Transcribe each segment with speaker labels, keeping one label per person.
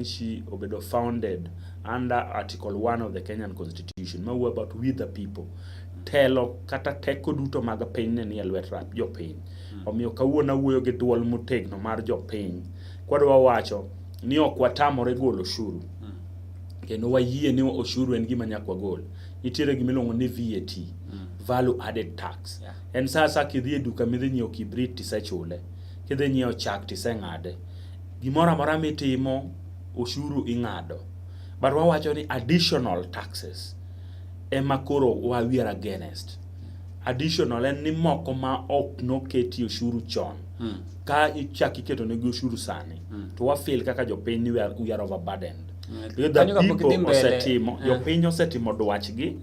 Speaker 1: Mwananchi obedo founded under Article 1 of the Kenyan Constitution mawuoyo about "we the people". Telo kata teko duto mag piny ni e lwet jopiny. Omiyo kawuono awuoyo gi duol motegno mar jopiny. Kwadwa wacho ni ok watamore golo oshuru. Kendo wayie ni oshuru en gima nyaka wagol. Nitiere gima iluongo ni VAT, Value Added Tax. En sa asaya kidhi e duka midhi nyiewo kibrit tisechule. Kidhi nyiewo chak tiseng'ade. Gimoro amora mitimo oshuru ing'ado. But wawacho ni additional taxes ema koro we are against. Additional en ni moko ma ok noketi oshuru chon. Ka ichak iketo negi oshuru sani, to wa feel kaka jopiny ni we are overburdened. Because the
Speaker 2: Kanyo kapok idhi
Speaker 1: people
Speaker 2: mbele,
Speaker 1: osetimo, jopiny osetimo dwachgi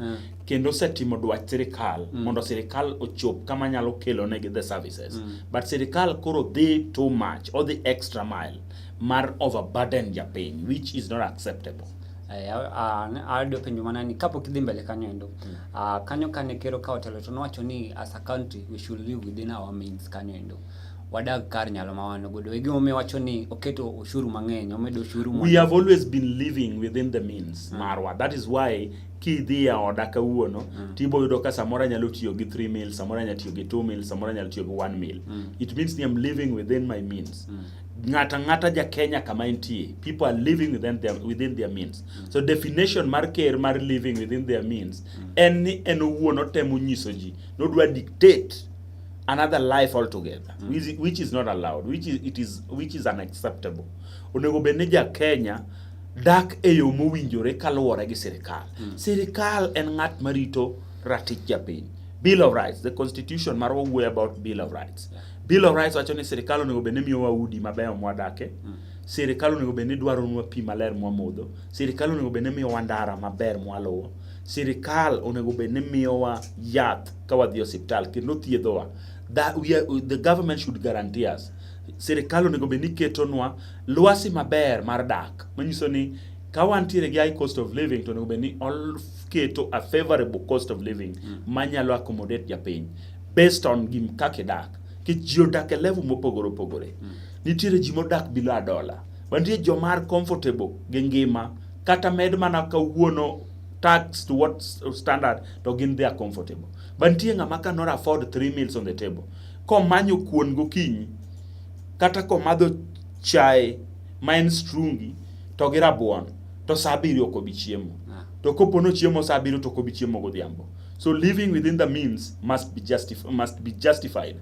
Speaker 1: kendo osetimo dwach sirikal mondo sirikal ochop kama nyalo kelo negi the services. But sirikal koro dhi too much, odhi extra mile mar overburden japiny, which is not acceptable.
Speaker 2: Adwa penjo mana ni kapok idhi mbele kanyo endo, kanyo kane ker okawo telo to nowacho ni as a country we should live within our means. Kanyo endo wadag kar nyalo ma wan godo. E gimomiyo wacho ni oketo oshuru mang'eny, omedo oshuru.
Speaker 1: We have always been living within the means marwa. That is why kidhi e oda kawuono, tibo yudo ka samoro anyalo tiyo gi 3 mil, samoro anyalo tiyo gi 2 mil, samoro anyalo tiyo gi 1 mil. It means ni I'm living within my means. Ng'ata ng'ata ja Kenya kama entie, people are living within their means. So definition mar ker mar living within their means en ni en owuon otemo nyiso ji nodwa dictate another life altogether, which is not allowed, which is, it is, which is unacceptable. Onego bed ni ja Kenya dak e yo mowinjore kaluwore gi sirikal. Sirikal en ng'at marito ratich japiny. Bill of Rights, the Constitution marwa wuoyo about Bill of Rights. Bill of Rights wacho ni sirikal onego bed ni miyowa udi mabeyo mwadake. Sirikal onego bed ni dwaronwa pi maler mwamodho. Sirikal onego bed ni miyowa ndara maber mwaluwo. Sirikal onego bed ni miyowa yath ka wadhi e osiptal kendo thiedhowa. That we are, the government should guarantee us. Sirikal onego bed ni ketonwa lwasi maber mar dak, manyiso ni ka wantiere gi high cost of living to onego bed ni oketo a favorable cost of living manyalo accommodate japiny based on gim kaka idak. Nikech ji odak e level mopogore opogore. Nitiere ji modak below a dollar. But nitie joma are comfortable gi ngima kata med mana kawuono tax to what standard to gin they are comfortable. But nitie ng'ama cannot afford three meals on the table. Komanyo kuon gokinyi kata komadho chae ma en strungi to gi rabuon to sa 7 ok obi chiemo. To kopo nochiemo sa 7 to ok obi chiemo godhiambo. So living within the means must be justified.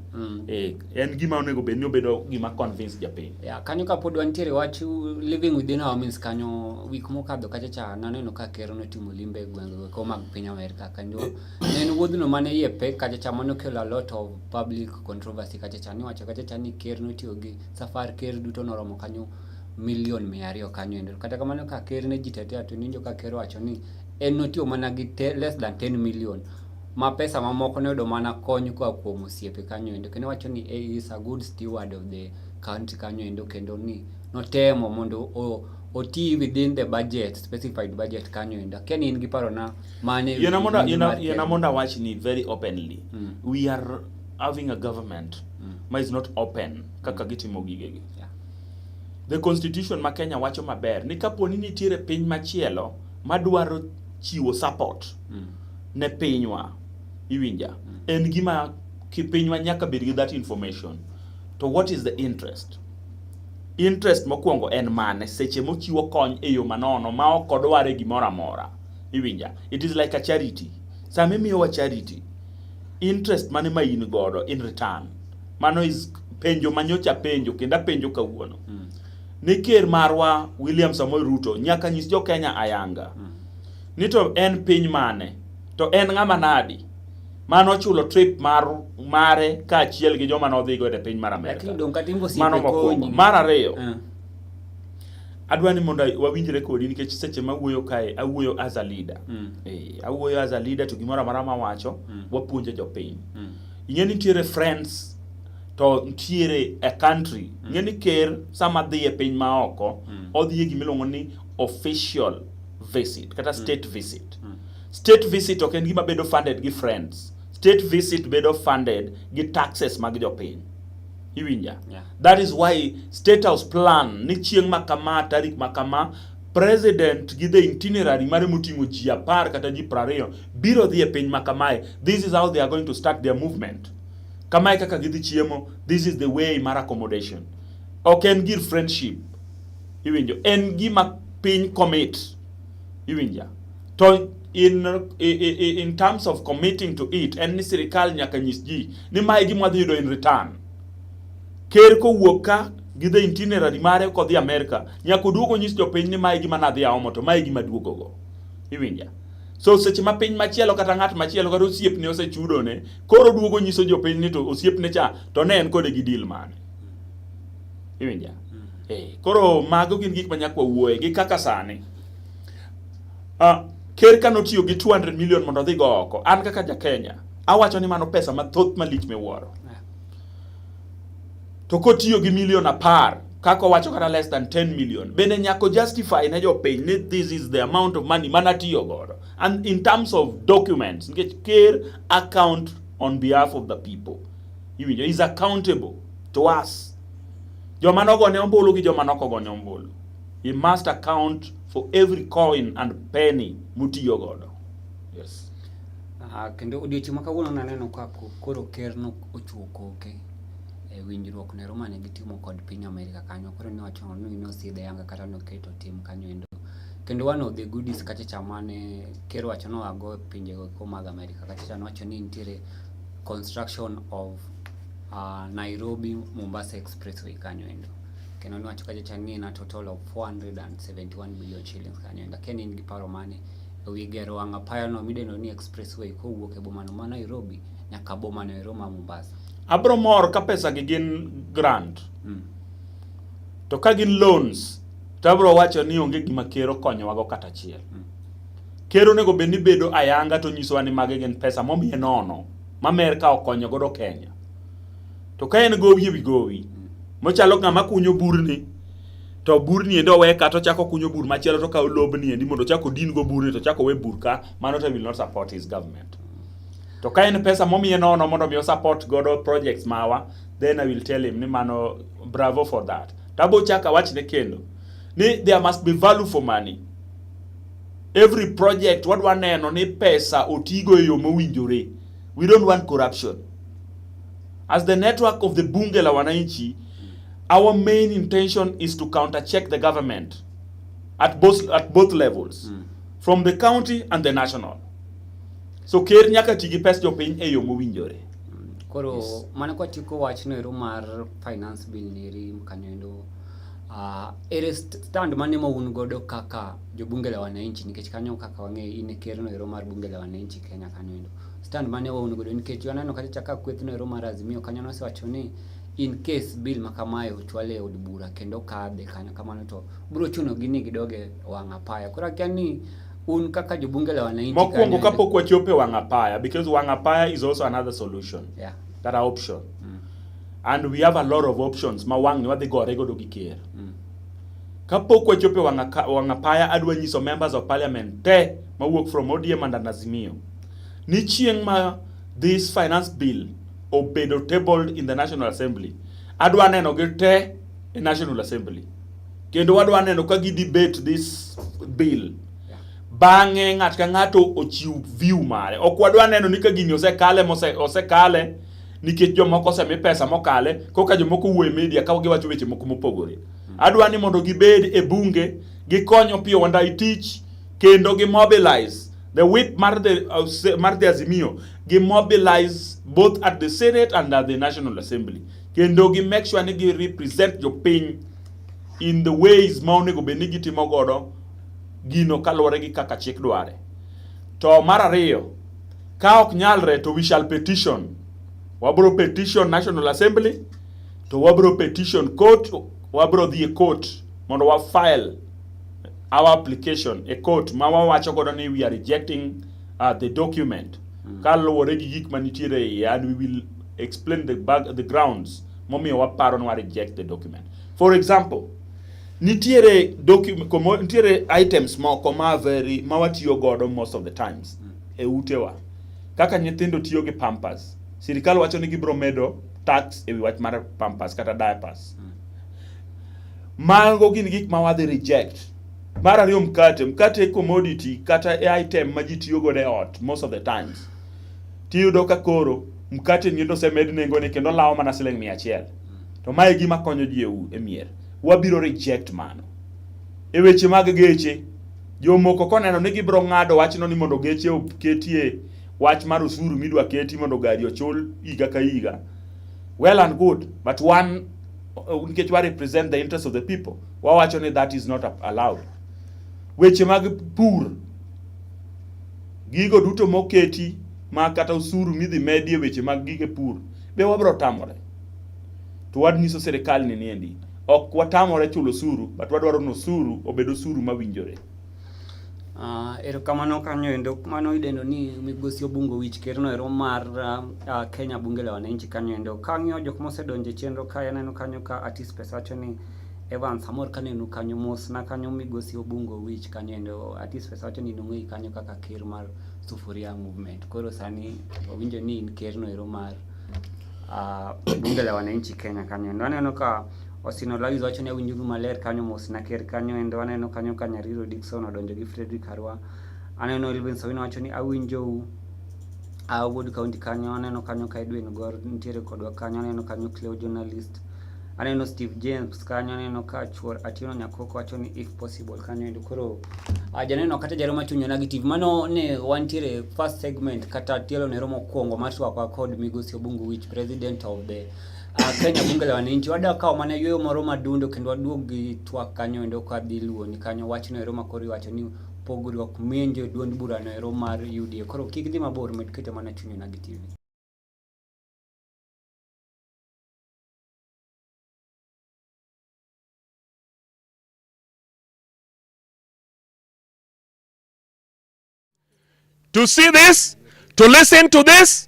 Speaker 1: En gima onego bed ni obedo gima convince japiny.
Speaker 2: Ya, kanyo kapod wantiere wach living within our means kanyo, wik mokadho kacha cha naneno ka ker notimo limbe e gwenge go mag piny Amerka, kendo ne en wuodhno mane iye pek kacha cha manokelo a lot of public controversy kacha cha. Niwacho kacha cha ni ker notiyo gi safar ker duto noromo kanyo milion 200 kanyo endo. Kata kamano ka ker ne jitetea to niwinjo ka ker owacho ni en notiyo mana gi less than 10 million ma pesa mamoko noyudo mana kony koa kuom osiepe kanyo endo, kendo wacho ni he is a good steward of the country kanyo endo, kendo ni notemo mondo oti within the budget, specified budget kanyo endo. Akia ni in gi paro na mane ewi
Speaker 1: Yiena mondo
Speaker 2: limbe
Speaker 1: yiena,
Speaker 2: mar
Speaker 1: yiena
Speaker 2: ker?
Speaker 1: Mondo awach ni very openly. We are having a government ma is not open kaka gitimo gigegi. The Constitution ma Kenya wacho maber ni kapo ni nitiere piny machielo madwaro chiwo support ne pinywa, iwinja, en gima ki pinywa nyaka bed gi that information. To what is the interest? Interest mokwongo en mane seche mochiwo kony e yo manono ma ok odware gimoro amora, iwinja? It is like a charity. Sama imiyowa charity, interest mane ma in godo in return? Mano is penjo manyocha penjo kendo apenjo kawuono ni ker marwa William Samoei Ruto nyaka nyis jo Kenya ayanga ni to en piny mane to en ng'ama nadi mano chulo trip mar mare kaachiel gi joma nodhi godo e piny mar Amerka.
Speaker 2: Lakini dong' katimbo osiepe
Speaker 1: Mano mokwongo.
Speaker 2: konyi.
Speaker 1: Mar ariyo, adwa ni mondo wawinjre kodi nikech seche mawuoyo kae awuoyo as a leader. Awuoyo as a leader to gimoro amora mawacho wapuonjo jopiny. Ing'e ni nitiere friends to nitiere a country. Ing'e ni ker sama dhi e piny maoko odhi e gimiluongo ni official visit kata state visit. State visit ok en gima bedo funded gi friends. State visit bedo funded gi taxes mag jopiny. Iwinja?
Speaker 2: Yeah.
Speaker 1: That is why State House plan ni chieng' ma kama, tarik ma kama, president gi the itinerary mare moting'o ji 10 kata ji 20 biro dhi e piny ma kamae. This is how they are going to start their movement. Kamae kaka gidhi chiemo, this is the way mar accommodation. Ok en gir friendship. Iwinjo? En gima piny commit. Iwinja? To in terms of committing to it, en ni sirikal nyaka nyis ji ni mae gima wadhi yudo in return. Ker kowuok ka gi the itinerary mare kodhi Amerika, nyaka oduog onyis jopiny ni mae gima nadhi aomo to mae gima aduogo go. Iwinja? So seche ma piny machielo kata ng'at machielo kata osiepne osechudone, koro oduogo nyiso jopiny ni to osiepne cha to ne en kode gi deal mane. Iwinja? Koro mago gin gik ma nyaka wawuoye gi kaka sani. Ker ka notiyo gi 200 million mondo odhi go oko, an kaka ja Kenya, awacho ni mano pesa mathoth malich miwuoro. To kotiyo gi milion 10, kaka owacho kata less than 10 million, bende nyaka justify ne jopiny ni this is the amount of money manatiyo godo. And in terms of documents, nikech ker account on behalf of the people. Iwinjo, is accountable to us. Joma nogone ombulu gi joma nokogone ombulu. He must account for every coin and penny mutiyo godo. Yes.
Speaker 2: Kendo odiochieng' ma kawuono naneno ka koro ker no ochuo koke e winjruok nero mane gitimo kod piny Amerika kanyo. Koro niwacho ni nosidhe yanga kata noketo tim kanyo endo. Kendo one of the goodies kacha cha mane ker wacho noago e pinjego eko mag Amerika kacha cha nowacho ni nitiere construction of Nairobi Mombasa Expressway kanyo endo. Kendo niwacho kacha cha ni en a total of 471 billion shillings kanyo endo. Akia ni in gi paro mane ewi gero wang' apaya no midendo ni expressway kowuok e bomano ma Nairobi nyaka bomano ero ma Mombasa.
Speaker 1: Abro mor ka pesa gi gin grant. To ka gin loans, to abro wacho ni onge gima ker okonyowago kata achiel. Ker onego bed ni bedo ayanga to nyisowa ni magi gin pesa momiye nono ma Amerka okonyo godo Kenya. To ka en gowi ewi gowi, mochalo ng'ama kunyo burni, to burni endi owe ka to ochako kunyo bur machielo to okawo lobni endi mondo ochak odin go burni to ochak owe bur ka, mano to will not support his government. To ka en pesa momiye nono mondo mi o support godo projects mawa, then I will tell him ni mano bravo for that. To abo chako awachne kendo ni there must be value for money. Every project wadwa neno ni pesa otigo e yo mowinjore. We don't want corruption. As the network of the Bunge la Wananchi, our main intention is to counter-check the government at both levels, from the county and the national. So ker nyaka ti gi pes jopiny e yo mowinjore.
Speaker 2: Koro mano kwatieko wachno ero mar finance bill neri kanyo endo, ere stand mane ma un godo kaka jobunge la wananchi, nikech kanyo kaka wang'eyo in e ker no ero mar bunge la wananchi Kenya kanyo endo, stand mane wa un godo? Nikech waneno kacha cha ka kweth no ero mar Azimio kanyo nosewacho ni in case bill ma kamae ochwal e od bura kendo kadhe kanyo kamano, to biro chuno gi ni gidog e wang' apaya. Koro akia ni un kaka jobunge la wananchi
Speaker 1: Mokwongo
Speaker 2: kanyo
Speaker 1: kapok wachopo e wang' apaya, because wang' apaya is also another solution. Kata option. And we have a lot of options ma wang' ni wadhi gore godo gi ker. Kapok wachopo e wang' apaya, adwa nyiso members of parliament te mawuok from ODM and Azimio ni chieng' ma this finance bill obedo tabled in the National Assembly, adwa neno gi te e National Assembly. Kendo wadwa neno ka gi debate this bill. Bang'e ng'at ka ng'ato ochiw view mare. Ok wadwa neno ni ka gini osekale mose, osekale nikech jomoko osemi pesa mokale, koka jomoko wuoyo e media ka giwacho weche moko mopogore. Adwa ni mondo gibed e bunge, gikony Opiyo Wandayi tich, kendo gi mobilize the whip mar the Azimio, gi mobilize both at the Senate and at the National Assembly. Kendo gi make sure ni gi represent jopiny in the ways ma onego bed ni gitimo godo gino kaluwore gi kaka chik dware. To mar ariyo, ka ok nyalre to we shall petition. Wabro petition National Assembly, to wabro petition court, wabro dhi e court mondo wa file our application e court ma wawacho godo ni we are rejecting the document kaluwore gi gik manitiere e iye, and we will explain the grounds momiyo waparo ni wa reject the document. For example, nitiere document, nitiere items moko ma very ma watiyo godo most of the times e utewa kaka nyithindo tiyo gi Pampers. Sirikal wacho ni gibiro medo tax ewi wach mar pampers kata diapers. Mago gin gik ma wadhi reject. Mar ariyo mkate, mkate e commodity kata e item ma ji tiyo godo e ot most of the times. Tiyudo ka koro mkate ni osemed nengone kendo lawo mana siling 100. To mae e gima konyo ji e mier. Wabiro reject mano. E weche mag geche, jomoko koneno ni gibiro ng'ado wachno ni mondo geche oketie wach mar osuru midwa keti mondo gari ochul higa ka higa. Well and good, but one nikech wa represent the interest of the people, wawacho ni that is not allowed. Weche mag pur, gigo duto moketi ma kata osuru midhi medi e weche mag gige pur, be wabiro tamore. To wanyiso sirikal ni niendi, ok watamore chulo osuru, but wadwaro ni osuru obed osuru mawinjore.
Speaker 2: Erokamano kanyo endo mano idendo ni migosi Obungo Wich ker no ero mar Kenya Bunge la Wananchi kanyo endo. Kang'iyo jok mosedonjo e chenro kae aneno kanyo ka Atis Pesa wacho ni Evans amor kaneno kanyo mos na kanyo migosi Obungo Wich kanyo endo. Atis Pesa wacho ni nong'eyi kanyo kaka ker mar Sufuria Movement. Koro sani owinjo ni in ker no ero mar Bunge la Wananchi Kenya kanyo endo. Aneno ka Osino Lawis wacho ni awinjo maler kanyo mos na ker kanyo endo. Aneno kanyo ka Nyariro Dickson odonjo gi Frederick Arwa. Aneno Elvin Sawino wacho ni awinjou wuod county kanyo. Aneno kanyo ka Edwin Gor nitiere kodwa kanyo. Aneno kanyo Cleo journalist. Aneno Steve James kanyo. Aneno ka Chuor Atieno Nyakoko wacho ni if possible kanyo endo. Koro janeno kata jaro machuny onagi TV. Mano ne wantiere first segment kata tielo nero mokwongo mar twakwa kod migosi Obungu Wich, president of the Kenya Bunge la Wananchi. Wadwa kawo mana yueyo moro madundo kendo waduog gi twak kanyo endo ka dhi luwoni kanyo wachno ero ma koro iwacho ni pogruok menjo e duond burano ero mar UDA. Koro kik dhi mabor, med keto mana chuny onagi TV.
Speaker 3: To see this, to listen to this,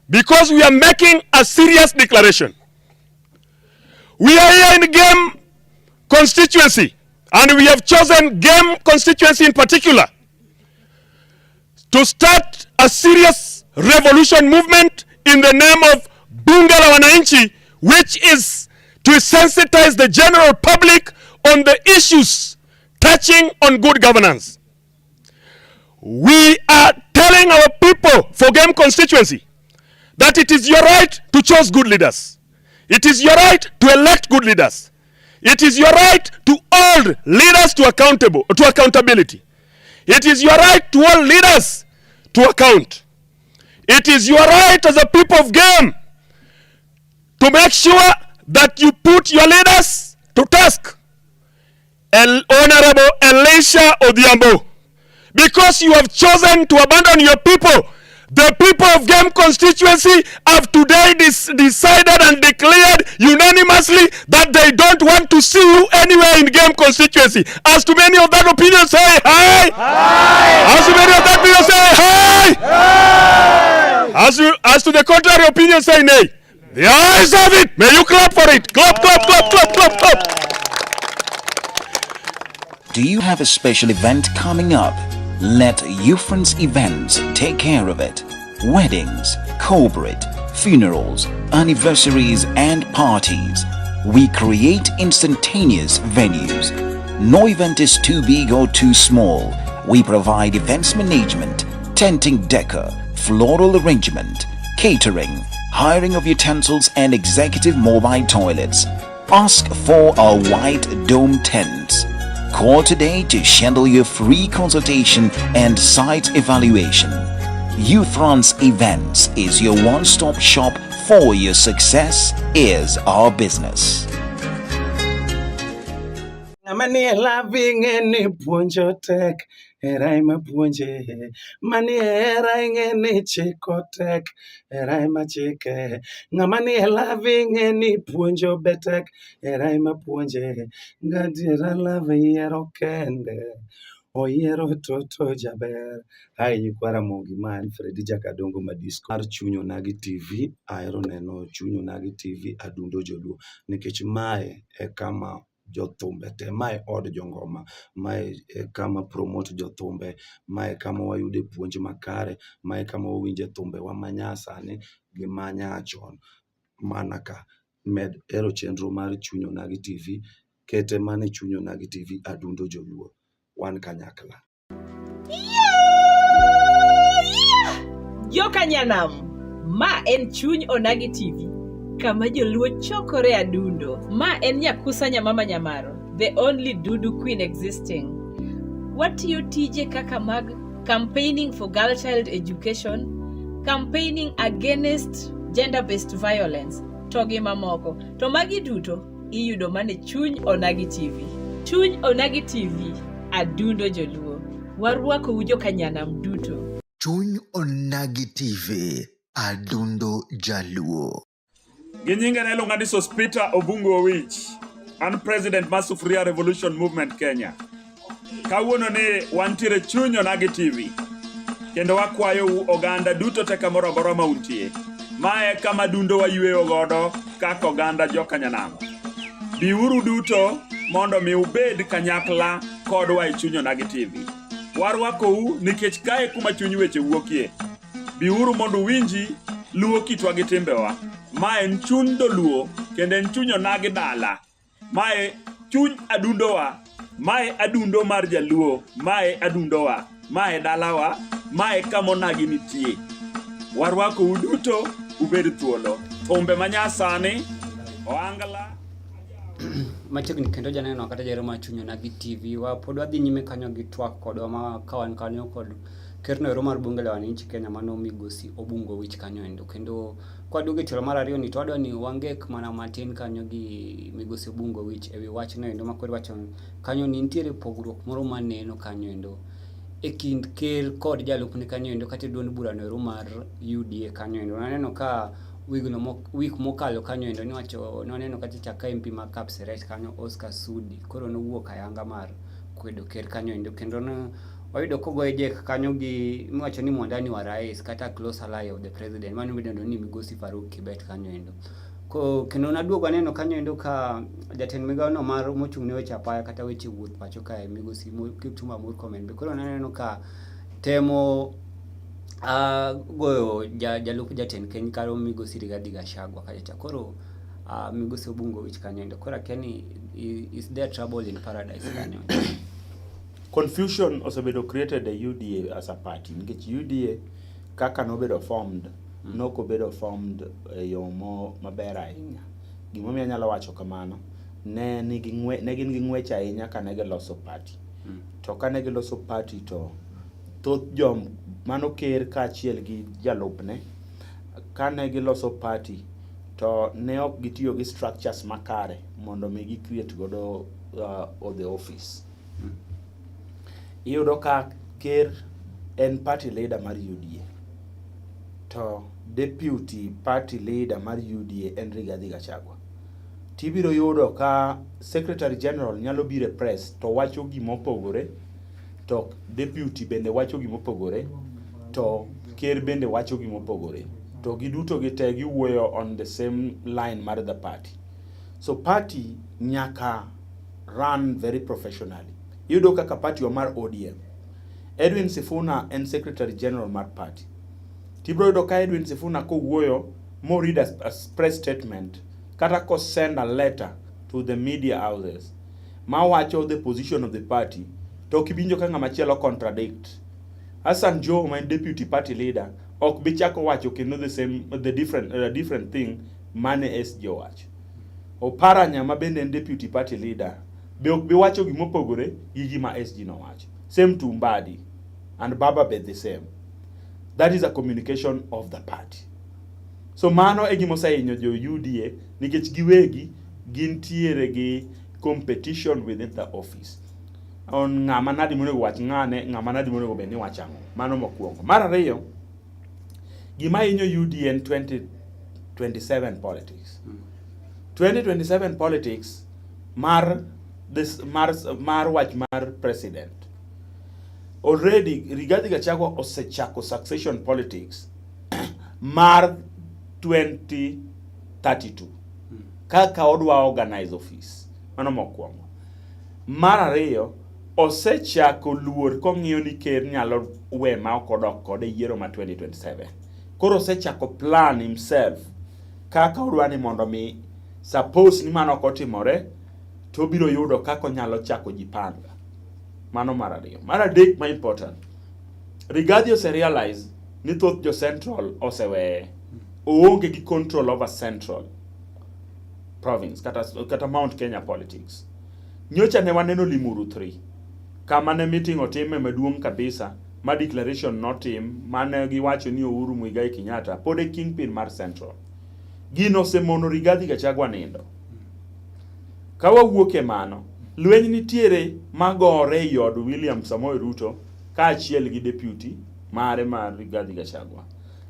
Speaker 3: because we are making a serious declaration. We are here in Gem constituency, and we have chosen Gem constituency in particular to start a serious revolution movement in the name of Bunge la Wananchi, which is to sensitize the general public on the issues touching on good governance. We are telling our people for Gem constituency that it is your right to choose good leaders. It is your right to elect good leaders. It is your right to hold leaders to accountability. It is your right to hold leaders to account. It is your right as a people of Gem to make sure that you put your leaders to task. Honorable Elisha Odhiambo, because you have chosen to abandon your people, the people of Gem constituency have today decided and declared unanimously that they don't want to see you anywhere in Gem constituency. As to many of that opinion, say hi. Hi. As to many of that opinion, say hi. Hi. As to the contrary opinion, say nay. The ayes have it. May you clap for it. Clap, clap, clap, clap, clap, clap.
Speaker 4: Do you have a special event coming up? Let Ufrance Events take care of it. Weddings, corporate, funerals, anniversaries and parties. We create instantaneous venues. No event is too big or too small. We provide events management, tenting decor, floral arrangement, catering, hiring of utensils and executive mobile toilets. Ask for our white dome tents. Call today to schedule your free consultation and site evaluation. Ufrance Events is your one-stop shop for your success is our business.
Speaker 5: Ng'ama nie love ing'e ni puonjo tek, hera ema puonje. Manie hera ing'e ni chiko tek, hera ema chike. Ng'ama nie love ing'e ni puonjo be tek, hera ema puonje. Gadiera love yiero kende, oyiero toto jaber. Hi nyikwa Ramogi, ma en Fredi Jakadongo Madisco mar Chuny Onagi TV. Ahero neno Chuny Onagi TV adundo joluo nikech mae e kama jothumbe te, mae od jongoma, mae e kama promote jothumbe, mae kama wayude puonj makare, mae kama wawinje thumbewa manyasani gi manyachon. mana ka. Med hero chenro mar Chuny Onagi TV, kete mana e Chuny Onagi TV Adundo Joluo. Wan kanyakla.
Speaker 6: Joka Nyanam, ma en Chuny Onagi TV, kama joluo chokore adundo. Ma en Nyakusa Nyamama Nyamaro, the only Dudu queen existing. Watiyo tije kaka mag campaigning for girl child education, campaigning against gender-based violence, to gi mamoko. To magi duto iyudo mana e Chuny Onagi TV. Chuny Onagi TV, adundo joluo. Warwakou joka Nyanam duto.
Speaker 7: Chuny Onagi TV, Adundo Jaluo.
Speaker 3: Gi nyinga ne iluonga ni Sospeter Obungu Owich. An president mar Sufuria Revolution Movement Kenya. Kawuono ni wantiere Chuny Onagi TV. Kendo wakwayou oganda duto te kamoro amora ma untie. Mae kama dundo wayweyo godo kaka oganda joka Nyanam. Biuru duto mondo mi ubed kanyakla kodwa e Chuny Onagi TV. Warwakou nikech kae kuma chuny weche wuokie. Biuru mondo uwinji luo kitwa gi timbewa. Ma en chuny dholuo kendo en chuny onagi dala. Mae chuny adundowa. Mae adundo mar jaluo. Mae adundowa. Mae dalawa. Mae kama onagi nitie. Warwakou duto ubed thuolo. Thumbe manyasani, ohangla.
Speaker 2: Machiegni kendo janeno kata jahero mar Chuny Onagi TV wa pod wadhi nyime kanyo gi twak kodwa ma ka wan kanyo kod kerno ero mar bunge la wananchi Kenya mano migosi Obungo Owich kanyo endo kendo kwaduogo e tielo mar ariyo ni to wadwa ni wangek mana matin kanyo gi migosi Obungo Owich ewi wachno endo ma koro iwacho kanyo ni nitiere pogruok moro maneno kanyo endo e kind ker kod jalupne kanyo endo kata e duond burano ero mar UDA kanyo endo naneno ka wigno wik mokalo kanyo endo niwacho nwaneno kacha cha ka MP ma Kapseret kanyo Oscar Sudi koro nowuok ayanga mar kwedo ker kanyo endo kendo ne wayudo kogoye jek kanyo gi miwacho ni mwandani wa rais kata close ally of the president mano midendo ni migosi Faruk Kibet kanyo endo. Ko kendo naduogo aneno kanyo endo ka jatend migawo no mar mochung' ne weche apaya kata weche wuoth pacho kae migosi Kipchumba Murkomen be koro naneno ka temo goyo jalup jatend Kenya karo migosi Rigathi Gachagua kacha cha. Koro migosi Obungo Owich kanyo endo. Koro akia ni is there trouble in paradise kanyo?
Speaker 1: Confusion osebedo created e UDA as a party nikech UDA kaka nobedo formed nok obedo formed e yo mo maber ahinya. Gimomiyo anyalo wacho kamano, ne nigi ng'we, ne gin gi ng'wech ahinya kane giloso party. To kane giloso party to thoth jom mano ker kaachiel gi jalupne kane giloso party to ne ok gitiyo gi structures makare mondo mi gi create godo the office. Iyudo ka ker en party leader mar UDA to deputy party leader mar UDA en Rigathi Gachagua. Tibiro yudo ka secretary general nyalo biro e press to wacho gimopogore to deputy bende wacho gimopogore to ker bende wacho gimopogore to giduto gite giwuoyo on the same line mar the party. So party nyaka run very professionally. Iyudo kaka party wa mar ODM, Edwin Sifuna en secretary general mar party. Tibiro yudo ka Edwin Sifuna kowuoyo mo read a press statement kata ko send a letter to the media houses mawacho the position of the party to ok ibinjo ka ng'ama chielo contradict. Hassan Joho ma en deputy party leader ok bi chako wacho kendo the same the different different thing mane SG owacho. Oparanya ma bende en deputy party leader be ok bi wacho gimopogore gi gima SG nowacho. Same to Mbadi and Baba be the same. That is a communication of the party. So mano e gima osehinyo jo UDA nikech giwegi gintiere gi competition within the office. On ng'ama nadi monego wach ng'ane, ng'ama nadi monego bed ni wacho ang'o. Mano mokwongo. Mar ariyo, gima hinyo UDA en 2027 politics. 2027 politics mar this mar wach mar president. Already Rigathi Gachagua osechako succession politics mar 2032 kaka odwa organize office. Mano mokwongo. Mar ariyo, osechako luor kong'iyo ni ker nyalo we ma ok odok kode e yiero ma 2027. Koro osechako plan himself. kaka odwa ni mondo mi suppose ni mano ok otimore to obiro yudo kaka onyalo chako jipanga. Mano mar ariyo. Mar adek ma important. Rigathi ose realize ni thoth jo Central oseweye. Oonge gi control over Central province kata Mount Kenya politics. Nyocha ne waneno Limuru 3 kama ne meeting otime maduong' kabisa ma declaration notim mane giwacho ni Uhuru Muigai Kenyatta pod e kingpin mar Central. Gino osemono Rigathi Gachagua nindo. Ka wawuok e mano, lweny nitiere magore e od William Samoei Ruto kaachiel gi deputy mare mar Rigathi Gachagua.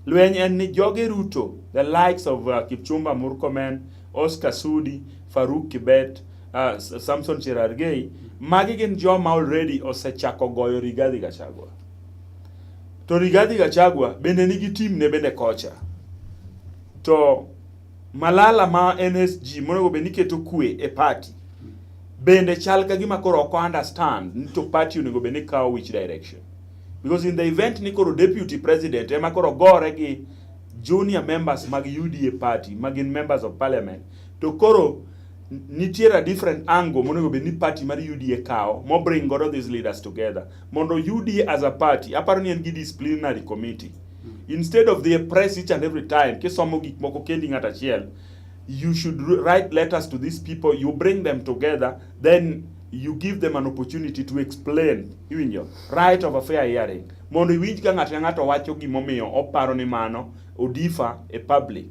Speaker 1: Lweny en ni joge Ruto, the likes of Kipchumba Murkomen, Oscar Sudi, Farouk Kibet, Samson Cherargei, magi gin joma already osechako goyo Rigathi Gachagua. To Rigathi Gachagua bende nigi team ne bende kocha. To Malala ma NSG monego bed ni keto kwe e party bende chal ka gima koro ok understand ni to party onego bed ni kawo which direction. Because in the event ni koro deputy president ema koro gore gi junior members mag UDA party ma gin members of parliament to koro nitiere a different angle monego bed ni party mar UDA kawo mo bring godo these leaders together mondo UDA as a party aparo ni en gi disciplinary committee instead of the press each and every time kisomo gik moko kendi ng'at achiel you should write letters to these people you bring them together then you give them an opportunity to explain iwinjo right of a fair hearing mondo iwinj ka ng'ato ka ng'ato wacho gimomiyo oparo ni mano odifa e public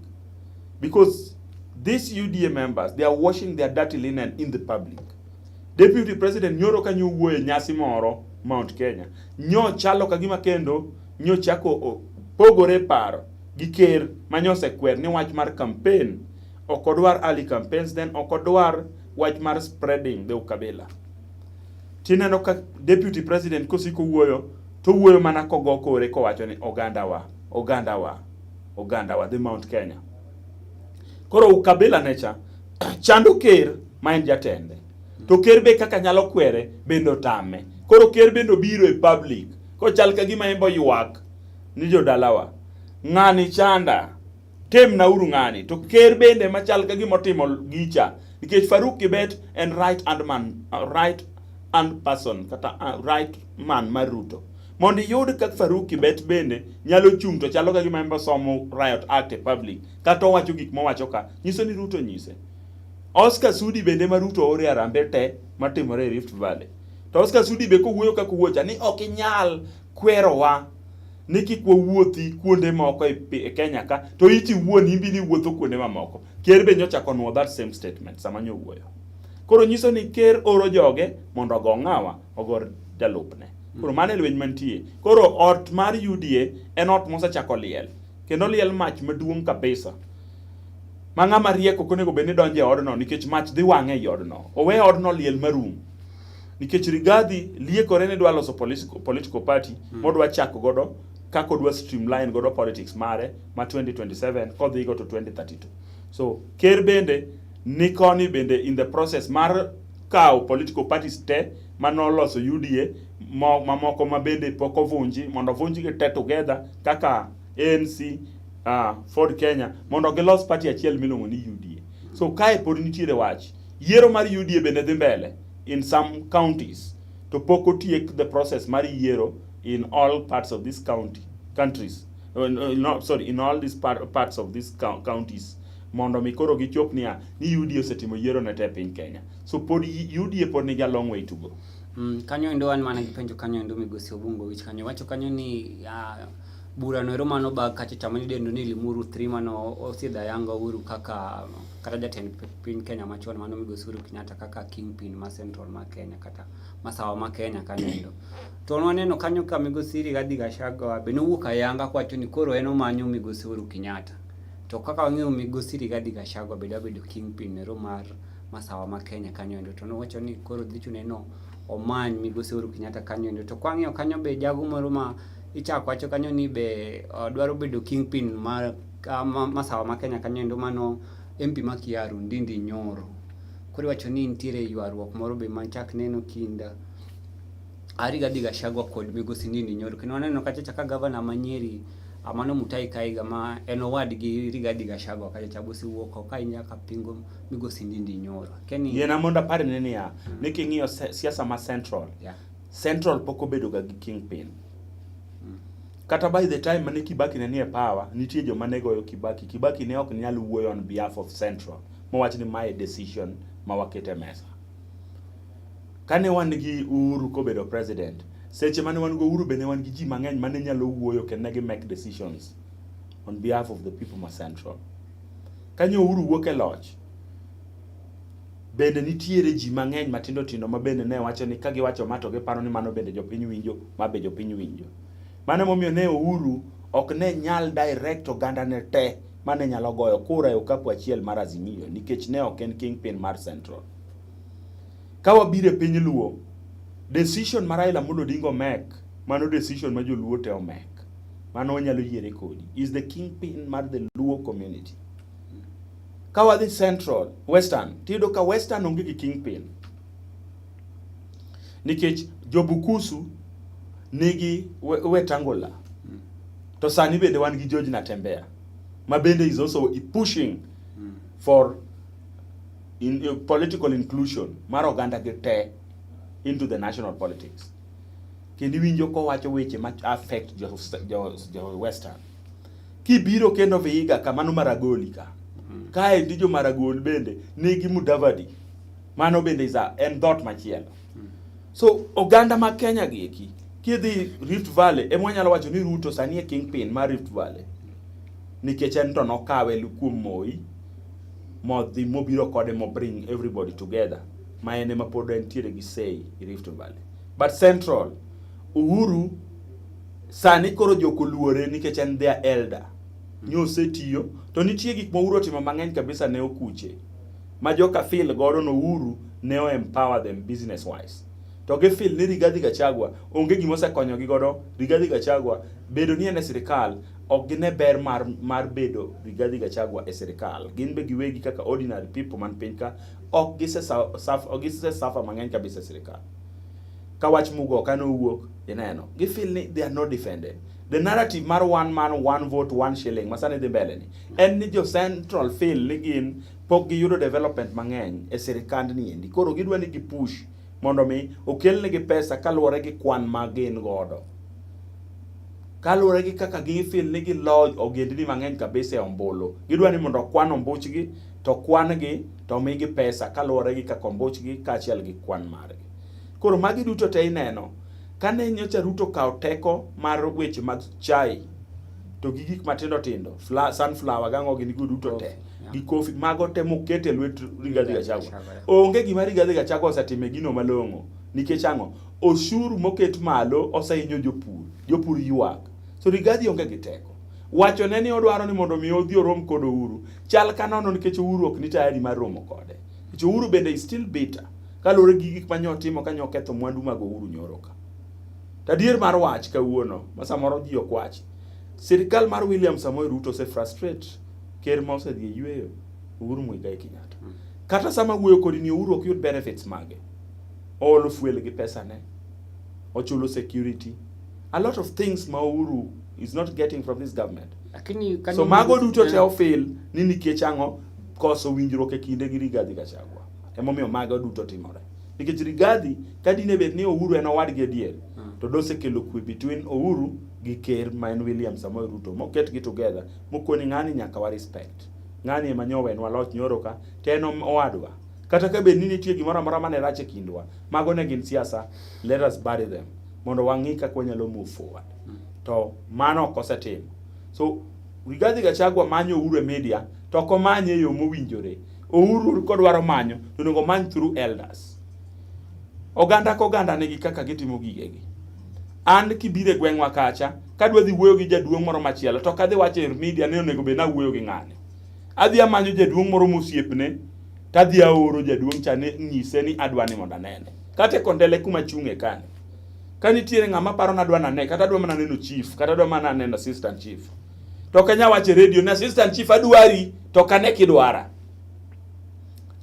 Speaker 1: because these UDA members they are washing their dirty linen in the public Deputy President nyoro ka nyo wuoyo e nyasi moro Mount Kenya nyo chalo ka gima kendo nyo chako pogore paro gi ker ma nyo osekwer ni wach mar campaign ok odwar early campaigns then ok odwar wach mar spreading the ukabila. Tineno ka Deputy President kosiko wuoyo to wuoyo mana kogo kore kowacho ni oganda wa, oganda wa, oganda wa the Mount Kenya. Koro ukabila necha chando ker ma en jatende. To ker be kaka nyalo kwere bende otame. Koro ker bende obiro e public kochal ka gima en bo ywak ni jodalawa. Ng'ani chanda, temna uru ng'ani. To ker bende machal ka gima otimo gicha nikech Farouk Kibet en right hand man, right hand person kata right man mar Ruto. Mondo iyud kaka Farouk Kibet bende nyalo chung' to chalo ka gima en bo somo riot act e public kata owacho gik mowacho ka nyiso ni Ruto nyise. Oscar Sudi bende ma Ruto ore Harambee te matimore e Rift Valley. To Oscar Sudi be kowuoyo kaka owuoyo cha ni ok inyal kwerowa ni kik wawuothi kuonde moko e Kenya ka to iti wuon imbi ni wuotho kuonde mamoko. Ker be nyocha konuo that same statement sama nyo wuoyo. Koro nyiso ni ker oro joge mondo ogo ng'awa ogor jalupne. Koro mano e lweny mantie. Koro ot mar UDA en ot mosechako liel kendo liel mach maduong' kabisa. Ma ng'ama riek ok onego bed ni donjo e odno nikech mach dhi wang'e ei odno. Owe odno liel marum. Nikech Rigathi liekore ni dwa loso political party modwa chako godo kaka odwa streamline godo politics mare ma 2027 kodhi go to 2032. So ker bende ni koni bende in the process mar kawo political parties te manoloso UDA mamoko ma bende pok ovunji mondo ovunjgi te together kaka ANC, Ford Kenya mondo gilos party achiel miluongo ni UDA. So kae pod nitiere wach. Yiero mar UDA bende dhi mbele in some counties to pok otiek the process mar yiero in all parts of this county countries. No, sorry, in all these parts of these counties mondo mi koro gichop niya ni UDA osetimo yiero ne te e piny Kenya. So pod UDA pod nigi a long way to go.
Speaker 2: Kanyo endo wan mana gi penjo kanyo endo migosi Obungo wich kanyo wacho kanyo ni bura no ero mano bag kacha cha mane idendo ni Limuru 3 mano osiedho ayanga Uhuru kaka kata jatend piny Kenya machon mano migosi Uhuru Kenyatta kaka kingpin ma central ma Kenya kata masawa ma Kenya kanyo endo. To nwaneno kanyo ka migosi Rigathi Gachagua be nowuok ayanga kowacho ni koro en omanyo migosi Uhuru Kenyatta. To kaka wang'eyo migosi Rigathi Gachagua be dwa bedo kingpin ero mar masawa ma Kenya kanyo endo to nowacho ni koro dhi chune no omany migosi Uhuru Kenyatta kanyo endo. To kwang'iyo kanyo be jago moro ma ichako wacho kanyo ni be dwaro bedo kingpin mar masawa ma Kenya kanyo endo mano MP ma Kiaru Ndindi Nyoro. Koro iwacho ni nitiere ywaruok moro be machak neno kind Rigathi Gachagua kod migosi Ndindi Nyoro. Kendo waneno kacha cha ka gavana ma Nyeri Mano Mutahi Kahiga ma en owadgi Rigathi Gachagua kacha cha bosewuok oko ahinya ka pingo migosi Ndindi Nyoro. Keni
Speaker 1: Yiena mondo aparni niya, ni king'iyo siasa ma Central,
Speaker 2: Yeah.
Speaker 1: Central pok obedo ga gi kingpin. Kata by the time mane Kibaki ne nie power, nitie joma ne goyo Kibaki. Kibaki ne ok nyal wuoyo on behalf of Central, mowach ni mae decision ma waketo e mesa. Kane wan gi Uhuru kobedo president, seche mane wan go Uhuru be ne wan gi ji mang'eny mane nyalo wuoyo kendo ne gi make decisions on behalf of the people ma Central. Kanyo Uhuru wuok e loch, bende nitiere ji mang'eny matindo tindo ma bende ne wacho ni ka giwacho ma to giparo ni mano bende jopiny winjo, ma be jopiny winjo. Mano emomiyo ne Uhuru ok ne nyal direct oganda ne te mane nyalo goyo kura e okapu achiel mar Azimio nikech ne ok en kingpin mar Central. Ka wabiro e piny Luo, decision ma Raila Amolo Odinga omek, mano decision ma joluo te omek. Mano wanyalo yiere kodi. Is the kingpin mar the Luo community. Ka wadhi Central, Western, tiyudo ka Western onge gi kingpin. Nikech jo-Bukusu nigi Wetangula. To sani bende wan gi George Natembeya, ma bende is also pushing for political inclusion mar oganda gi te into the national politics. Kendo iwinjo kowacho weche ma affect jo Western. Kibiro kendo Vihiga ka mano Maragoli ka. Kaendi jo Maragol bende nigi Mudavadi. Mano bende is a, en dhoot machielo. So oganda ma Kenya gi eki, kidhi Rift Valley, ema wanyalo wacho ni Ruto sani e kingpin mar Rift Valley. Nikech en to nokawe kuom Moi, modhi mobiro kode mo bring everybody together. Ma en ema pod entiere gi say i Rift Valley. But Central, Uhuru sani koro jok oluore nikech en their elder. Nyo osetiyo, to nitie gik ma Uhuru otimo mang'eny kabisa ne okuche. Ma joka feel godo no Uhuru ne o empower them business wise. To gi feel ni Rigathi Gachagua onge gima osekonyogi godo. Rigathi Gachagua bedo ni en e sirikal ok gine ber mar bedo Rigathi Gachagua e sirikal. Gin be giwegi kaka ordinary people man piny ka ok gise suffer mang'eny kabisa e sirikal. Ka wach Mugoka nowuok, ineno, gi feel ni they are not defended. The narrative mar one man, one vote, one shilling masani dhi mbele ni, en ni jo Central feel ni gin pok giyudo development mang'eny e sirikand ni endi. Koro gidwa ni gi push mondo mi okelnegi pesa kaluwore gi kwan ma gin godo. Kaluwore gi kaka gi feel ni gilo ogendni mang'eny kabisa e ombulu. Gidwa ni mondo okwan ombuchgi, to kwan gi, to omigi pesa kaluwore gi kaka ombuchgi kaachiel gi kwan margi. Koro magi duto te ineno, kane nyocha Ruto okawo teko mar weche mag chai to gi gik matindo tindo, sunflower gang'o gini go duto te, gi coffee, mago te mokete lwet Rigathi Gachagua. Onge gima Rigathi Gachagua osetimo e gino malong'o. Nikech ang'o? Osuru moket malo osehinyo jopur. Jopur ywak. So Rigathi onge gi teko. Wachone ni odwaro ni mondo mi odhi orom kod Uhuru. Chal ka nono nikech Uhuru ok ni tayari mar romo kode. Nikech Uhuru bende is still bitter. Kaluwore gi gik mane otimo ka oketho mwandu mag Uhuru nyoro ka. To adier mar wach kawuono, ma samoro ji ok wachi, sirikal mar William Samoei Ruto ose frustrate ker ma osedhi e yueyo Uhuru Muigai Kenyatta. Kata sama wuoyo kodi ni Uhuru ok yud benefits mage. Oolo fuel gi pesane, ochulo security, a lot of things ma Uhuru is not getting from this government.
Speaker 2: Lakini
Speaker 1: So mago duto te ofil ni nikech ang'o koso winjruok e kinde gi Rigathi Gachagua. Emomiyo mago duto timore. Nikech Rigathi ka dine bed ni Uhuru en owadgi adier, to dosekelo kwe between Uhuru gi ker ma en William Samoei Ruto moketgi together mokoni ng'ani nyaka wa respect. Ng'ani ema nyowenwa loch nyoro ka to en owadwa. Kata ka bed ni nitie gimoro amora mane rach e kindwa, mago ne gin siasa, let us bury them mondo wang'i kaka wanyalo move forward. To mano ok osetimo. So Rigathi Gachagua manyo Uhuru e media to ok omanye e yo mowinjore. Uhuru kodwaro manyo to onego omany through elders. Oganda ka oganda nigi kaka gitimo gigegi. An kibiro e gweng'wa kacha, kadwa dhi wuoyo gi jaduong' moro machielo, to ok adhi wacho e media ni onego bed ni awuoyo gi ng'ane. Adhi amanyo jaduong' moro mosiepne, tadhi aoro jaduong' cha ni nyise ni adwa ni mondo anene. Kata e Kondele kuma achung'e kani. Ka nitiere ng'ama paro ni adwa nane, kata adwa mana neno chief, kata adwa mana neno assistant chief. To ok anyal wacho e radio ni assistant chief adwari, to ok ane kidwara.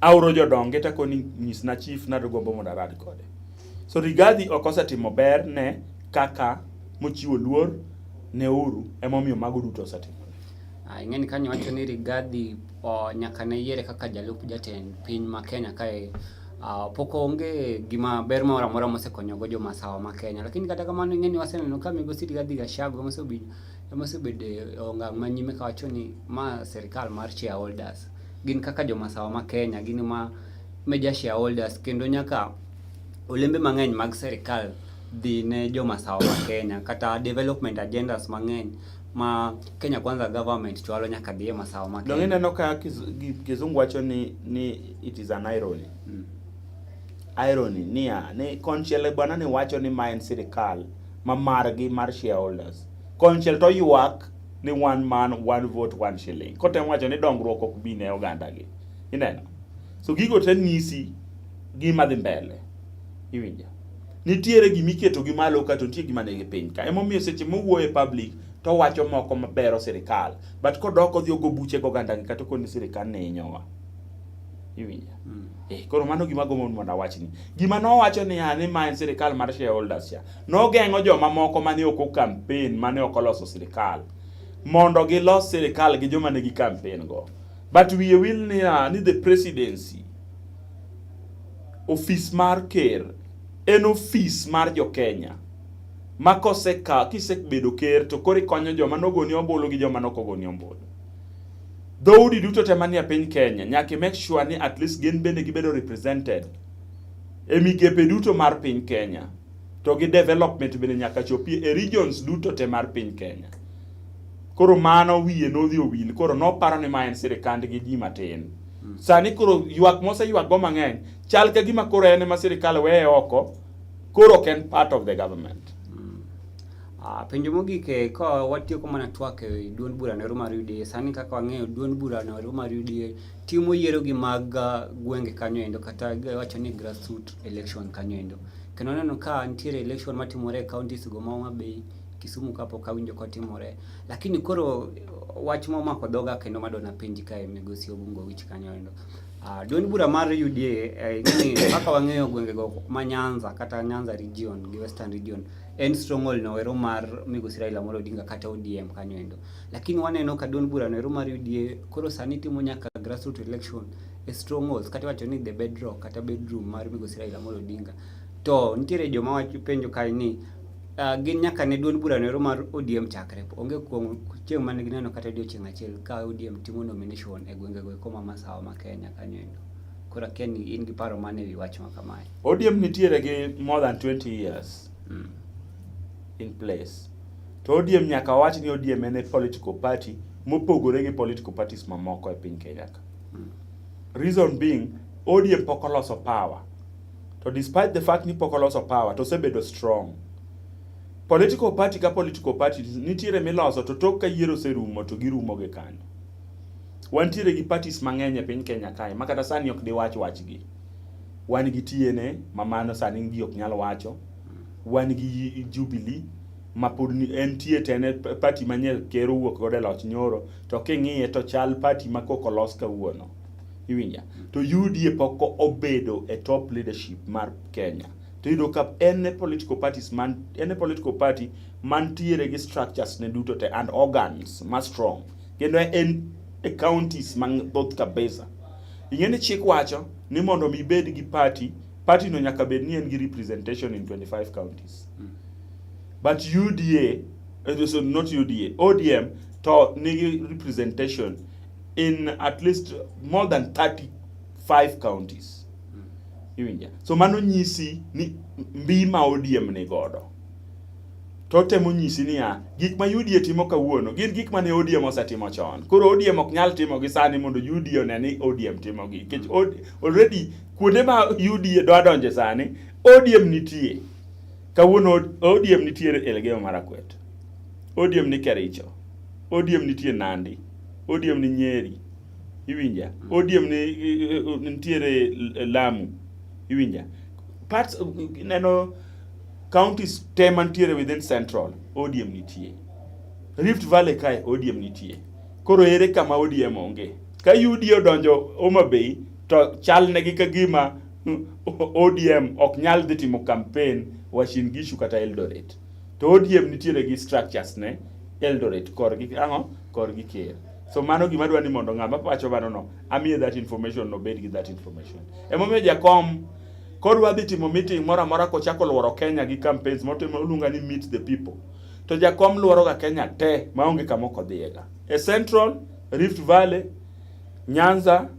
Speaker 1: Aoro jodonge takoni nyisna chief nadgombo mondo arad kode. So Rigathi ok osetimo ber ne kaka mochiwo luor Neuru, emomiyo mago duto osetimore.
Speaker 2: Ah, ing'e ni kanyo wacho ni Rigathi oh, nyaka ne yiere kaka jalup jatend piny ma Kenya kae pok onge gima ber moro amora mosekonyogo jo masawa ma Kenya. Lakini kata kamano ing'e ni waseneno ka migosi Rigathi Gachagua mosebedo emosebedo e ongang' ma nyime kawacho ni ma sirikal mar shareholders. Gin kaka jo masawa ma Kenya, gin ma major shareholders kendo nyaka olembe mang'eny mag sirikal dhi ne jo masawa ma Kenya kata development agendas mang'eny ma Kenya Kwanza government chwalo nyaka dhi e masawa ma
Speaker 1: Donge
Speaker 2: Kenya.
Speaker 1: ineno ka kizungu wacho ni it is an irony. Irony niya ni konchiel bwana ni wacho ni ma en sirikal ma margi mar shareholders. Konchiel to ywak ni one man one vote one shilling. Kotemo wacho ni dongruok ok bi ne oganda gi. Ineno? So gigo te nyisi gima dhi mbele. Iwinjo? Nitiere gima iketo gi malo ka to nitie gima nigi piny ka. Emomiyo seche mowuoyo e public to owacho moko mabero sirikal. But kodok odhi ogo buche gi oganda gi kata okoni ni sirikal ne hinyowa. Iwinjo? Eh, koro mano gima agombo mondo awachni. Gima nowacho niya ni ma en sirikal mar shareholders cha. Nogeng'o joma moko mane ok o campaign, mane ok oloso sirikal mondo gilos sirikal gi joma nigi campaign go. But wiye wil niya ni the presidency ofis mar ker en ofis mar jo Kenya ma koseka kisebedo ker to koro ikonyo joma nogoni ombulu gi joma nokogoni ombulu. Dhoudi duto te manie piny Kenya nyaka i make sure ni at least gin bende gibedo represented e migepe duto mar piny Kenya to gi development bende nyaka chopi e regions duto te mar piny Kenya. Koro mano wiye nodhi owil, koro noparo ni ma en sirikand gi ji matin. Sani koro ywak moseywak go mang'eny chal ka gima koro en ema sirikal weye oko, koro ok en part of the government.
Speaker 2: Penjo mogik ka watieko mana twak e duond bura noero mar UDA, sani kaka wang'eyo duond bura noero mar UDA timo yiero gi mag gwenge kanyo endo kata wacho ni grassroots election kanyo endo. Kendo waneno ka nitiere election matimore e counties go ma Homa Bay, Kisumu kapok awinjo kotimore. Lakini koro wach momako dhoga kendo madwa napenji kae migosi Obungo Owich kanyo endo. Duond bura mar UDA ing'eni kaka wang'eyo gwenge go ma Nyanza kata Nyanza region gi Western region en stronghold no ero mar migosi Raila Amolo Odinga kata ODM kanyo endo. Lakini waneno ka duond bura no ero mar UDA koro sani timo nyaka grassroots election e strongholds kata iwacho ni the bedrock kata bedroom mar migosi Raila Amolo Odinga. To nitiere joma wacho penjo kae ni gin nyaka ne duond bura no ero mar ODM chakre onge kuom chieng' mane gineno kata odiochieng' achiel ka ODM timo nomination e gwenge go eko ma masawa ma Kenya kanyo endo. Koro akia ni in gi paro mane ewi wach ma kamae.
Speaker 1: ODM nitiere gi more than 20 years in place. To ODM nyaka wach ni ODM en a political party mopogore gi political parties mamoko e piny Kenya ka. Reason being, ODM pok oloso power. To despite the fact ni pok oloso power, to osebedo strong. Political party ka political party nitiere miloso to tok ka yiero oserumo to girumo gi kanyo. Wantiere gi parties mang'eny e piny Kenya kae ma kata sani ok diwach wachgi. Wan gi TNA ma mano sani ji ok nyal wacho. Wan gi Jubilee ma pod entie to en e party ma nye ker owuok godo e loch nyoro to king'iye to chal party ma kok olos kawuono. Iwinja? To UDA pok obedo e top leadership mar Kenya. To iyudo ka en e political parties man en e political party mantiere gi structures ne duto te and organs ma strong. Kendo en e counties mathoth kabisa. Ing'e ni chik wacho ni mondo mi ibed gi party, party no nyaka bed ni en gi representation in 25 counties. But UDA, so not UDA, ODM to nigi representation in at least more than 35 counties. Iwinja? So mano nyisi ni mbi ma ODM ni godo. To temo nyisi niya, gik ma UDA timo kawuono gin gik mane ODM osetimo chon. Koro ODM ok nyal timo gi sani mondo UDA one ni ODM timogi. Nikech already kuonde ma UDA dwa donje sani, ODM nitie. Kawuono ODM nitiere Elgeyo Marakwet. ODM ni Kericho. ODM nitie Nandi. ODM ni Nyeri. Iwinja? ODM ni nitiere Lamu. Iwinja? Parts neno counties te mantiere within Central, ODM nitie. Rift Valley kae ODM nitie. Koro ere kama ODM onge? Ka UDA odonjo Homa Bay to chal negi ka gima ODM ok nyal dhi timo campaign Uasin Gishu kata Eldoret. To ODM nitiere gi structures ne Eldoret korgi ang'o korgi ker. So mano gima adwa ni mondo ng'ama wacho mano no amiye that information nobed gi that information. Emomiyo jakom kodwa dhi timo meeting moro amora kochako luoro Kenya gi campaigns motimo oluonga ni meet the people. To jakom luoro ga Kenya te maonge kama ok odhiyega. E Central, Rift Valley, Nyanza,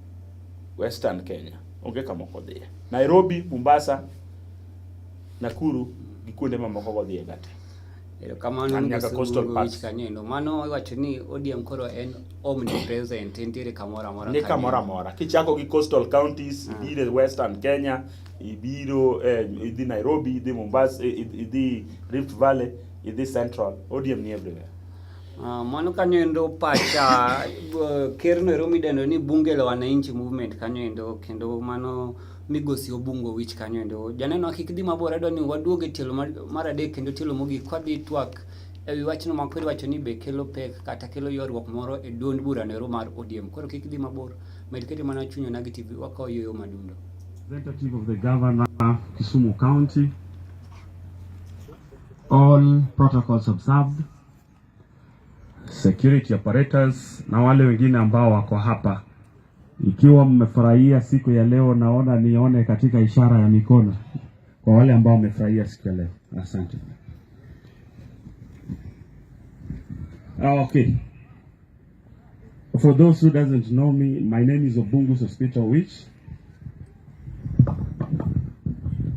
Speaker 1: Western Kenya. Onge kama ok odhiye. Nairobi, Mombasa, Nakuru gi kuonde mamoko godhiyega te.
Speaker 2: Erokamano
Speaker 1: And nyaka
Speaker 2: Migosi
Speaker 1: coastal
Speaker 2: Obungu
Speaker 1: parts.
Speaker 2: Wich kanyo Mano iwacho ni ODM koro en omnipresent, entiere kamoro amora.
Speaker 1: Ni
Speaker 2: kanyo.
Speaker 1: kamoro amora. Kichako gi coastal counties, ibiro e Western Kenya, ibiro idhi Nairobi, idhi Mombasa, idhi Rift Valley, idhi Central, ODM ni everywhere.
Speaker 2: Ah, mano kanyo endo pacha ker no ero midendo ni Bunge la Wananchi Movement kanyo endo kendo mano migosi Obungo Wich kanyo endo. Janeno kik dhi mabor adwa ni waduog e tielo mar adek kendo tielo mogik kwadhi twak ewi wachno ma koro iwacho ni be kelo pek kata kelo ywaruok moro e duond burano ero mar ODM. Koro kik dhi mabor, med kete mana chuny Onagi TV wakawo yueyo madundo.
Speaker 8: Representative of the governor, Kisumu County, all protocols observed, security operators na wale wengine ambao wako hapa. Ikiwa mmefurahia siku ya leo, naona nione katika ishara ya mikono kwa wale ambao wamefurahia siku ya leo. Asante. Okay. For those who doesn't know me, my name is Obungu Sospita Wich.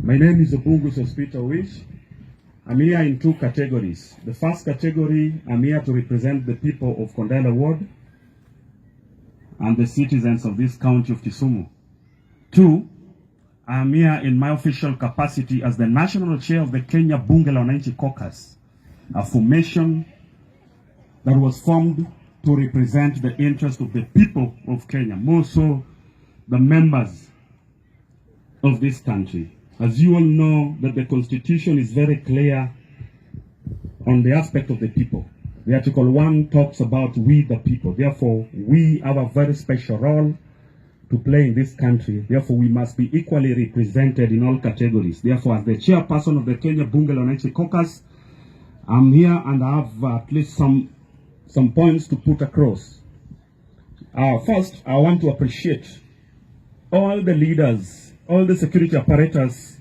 Speaker 8: My name is Obungu Sospita Wich. I'm here in two categories. The first category, I'm here to represent the people of Kondele Ward and the citizens of this county of Kisumu. Two, I'm here in my official capacity as the national chair of the Kenya Bunge la Wananchi Caucus, a formation that was formed to represent the interest of the people of Kenya, more so the members of this country. As you all know, that the Constitution is very clear on the aspect of the people. The Article 1 talks about we the people. Therefore, we have a very special role to play in this country. Therefore, we must be equally represented in all categories. Therefore, as the chairperson of the Kenya Bunge la Wananchi Caucus, I'm here and I have at least some points to put across. First, I want to appreciate all the leaders, all the security apparatus,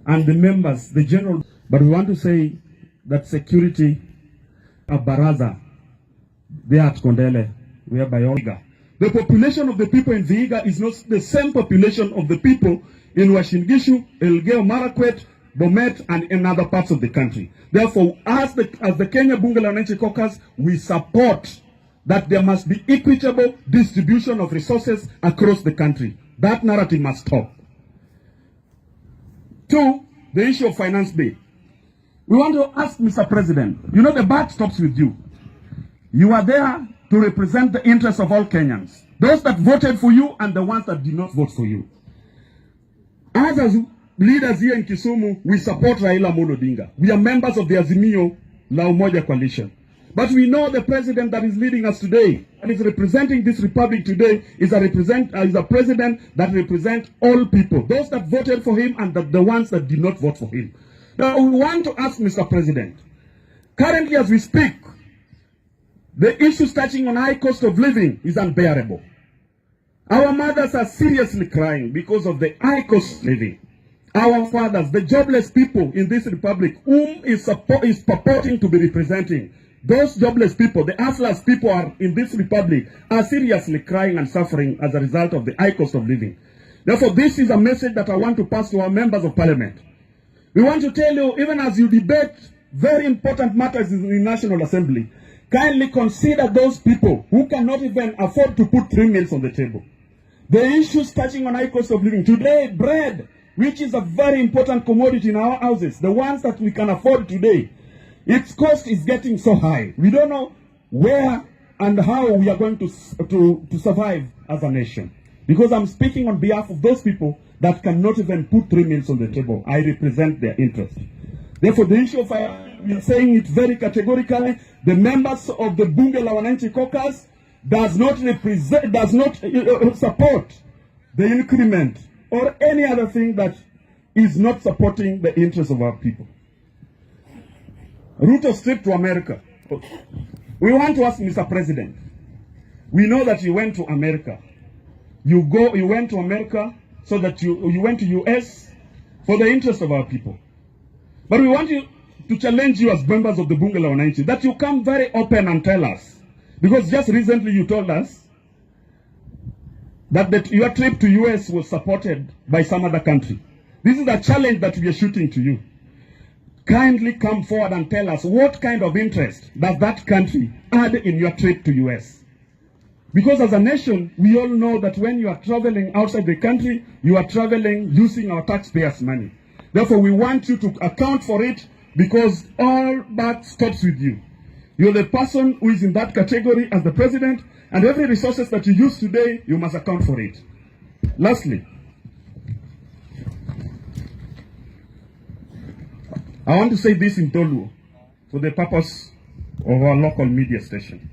Speaker 8: and the members, the general. But we want to say that security, a baraza, they are at Kondele, whereby all the population of the people in Vihiga is not the same population of the people in Uasin Gishu, Elgeyo Marakwet, Bomet, and in other parts of the country. Therefore, as the Kenya Bunge la Wananchi Caucus, we support that there must be equitable distribution of resources across the country. That narrative must stop. Two, the issue of finance bill. We want to ask Mr. President, the buck stops with you. You are there to represent the interests of all Kenyans, those that voted for you and the ones that did not vote for you. Us as leaders here in Kisumu, we support Raila Amolo Odinga. We are members of the Azimio La Umoja Coalition. But we know the president that is leading us today, and is representing this republic today, is a president that represents all people, those that voted for him and the ones that did not vote for him. Now, we want to ask Mr. President, currently as we speak, the issues touching on high cost of living is unbearable. Our mothers are seriously crying because of the high cost of living. Our fathers, the jobless people in this republic, whom is purporting to be representing, those jobless people, the hustlers people are in this republic, are seriously crying and suffering as a result of the high cost of living. Therefore, this is a message that I want to pass to our members of parliament. We want to tell you, even as you debate very important matters in the National Assembly, kindly consider those people who cannot even afford to put 3 meals on the table. The issues touching on high cost of living. Today, bread, which is a very important commodity in our houses, the ones that we can afford today, its cost is getting so high. We don't know where and how we are going to survive as a nation. Because I'm speaking on behalf of those people that cannot even put 3 meals on the table. I represent their interest. Therefore, the issue of, we are saying it very categorically, the members of the Bunge la Wananchi Caucus does not represent, does not support the increment or any other thing that is not supporting the interests of our people. Ruto's trip to America. We want to ask Mr. President, we know that you went to America. You go, you went to America so that you, you went to US for the interest of our people. But we want you to challenge you as members of the Bunge la Wananchi that you come very open and tell us. Because just recently you told us that your trip to US was supported by some other country. This is a challenge that we are shooting to you. Kindly come forward and tell us what kind of interest does that country add in your trip to US? Because as a nation, we all know that when you are traveling outside the country, you are traveling using our taxpayers' money. Therefore, we want you to account for it because all that stops with you. You're the person who is in that category as the president, and every resources that you use today, you must account for it. Lastly, I want to say this in Dholuo for the purpose of our local media station.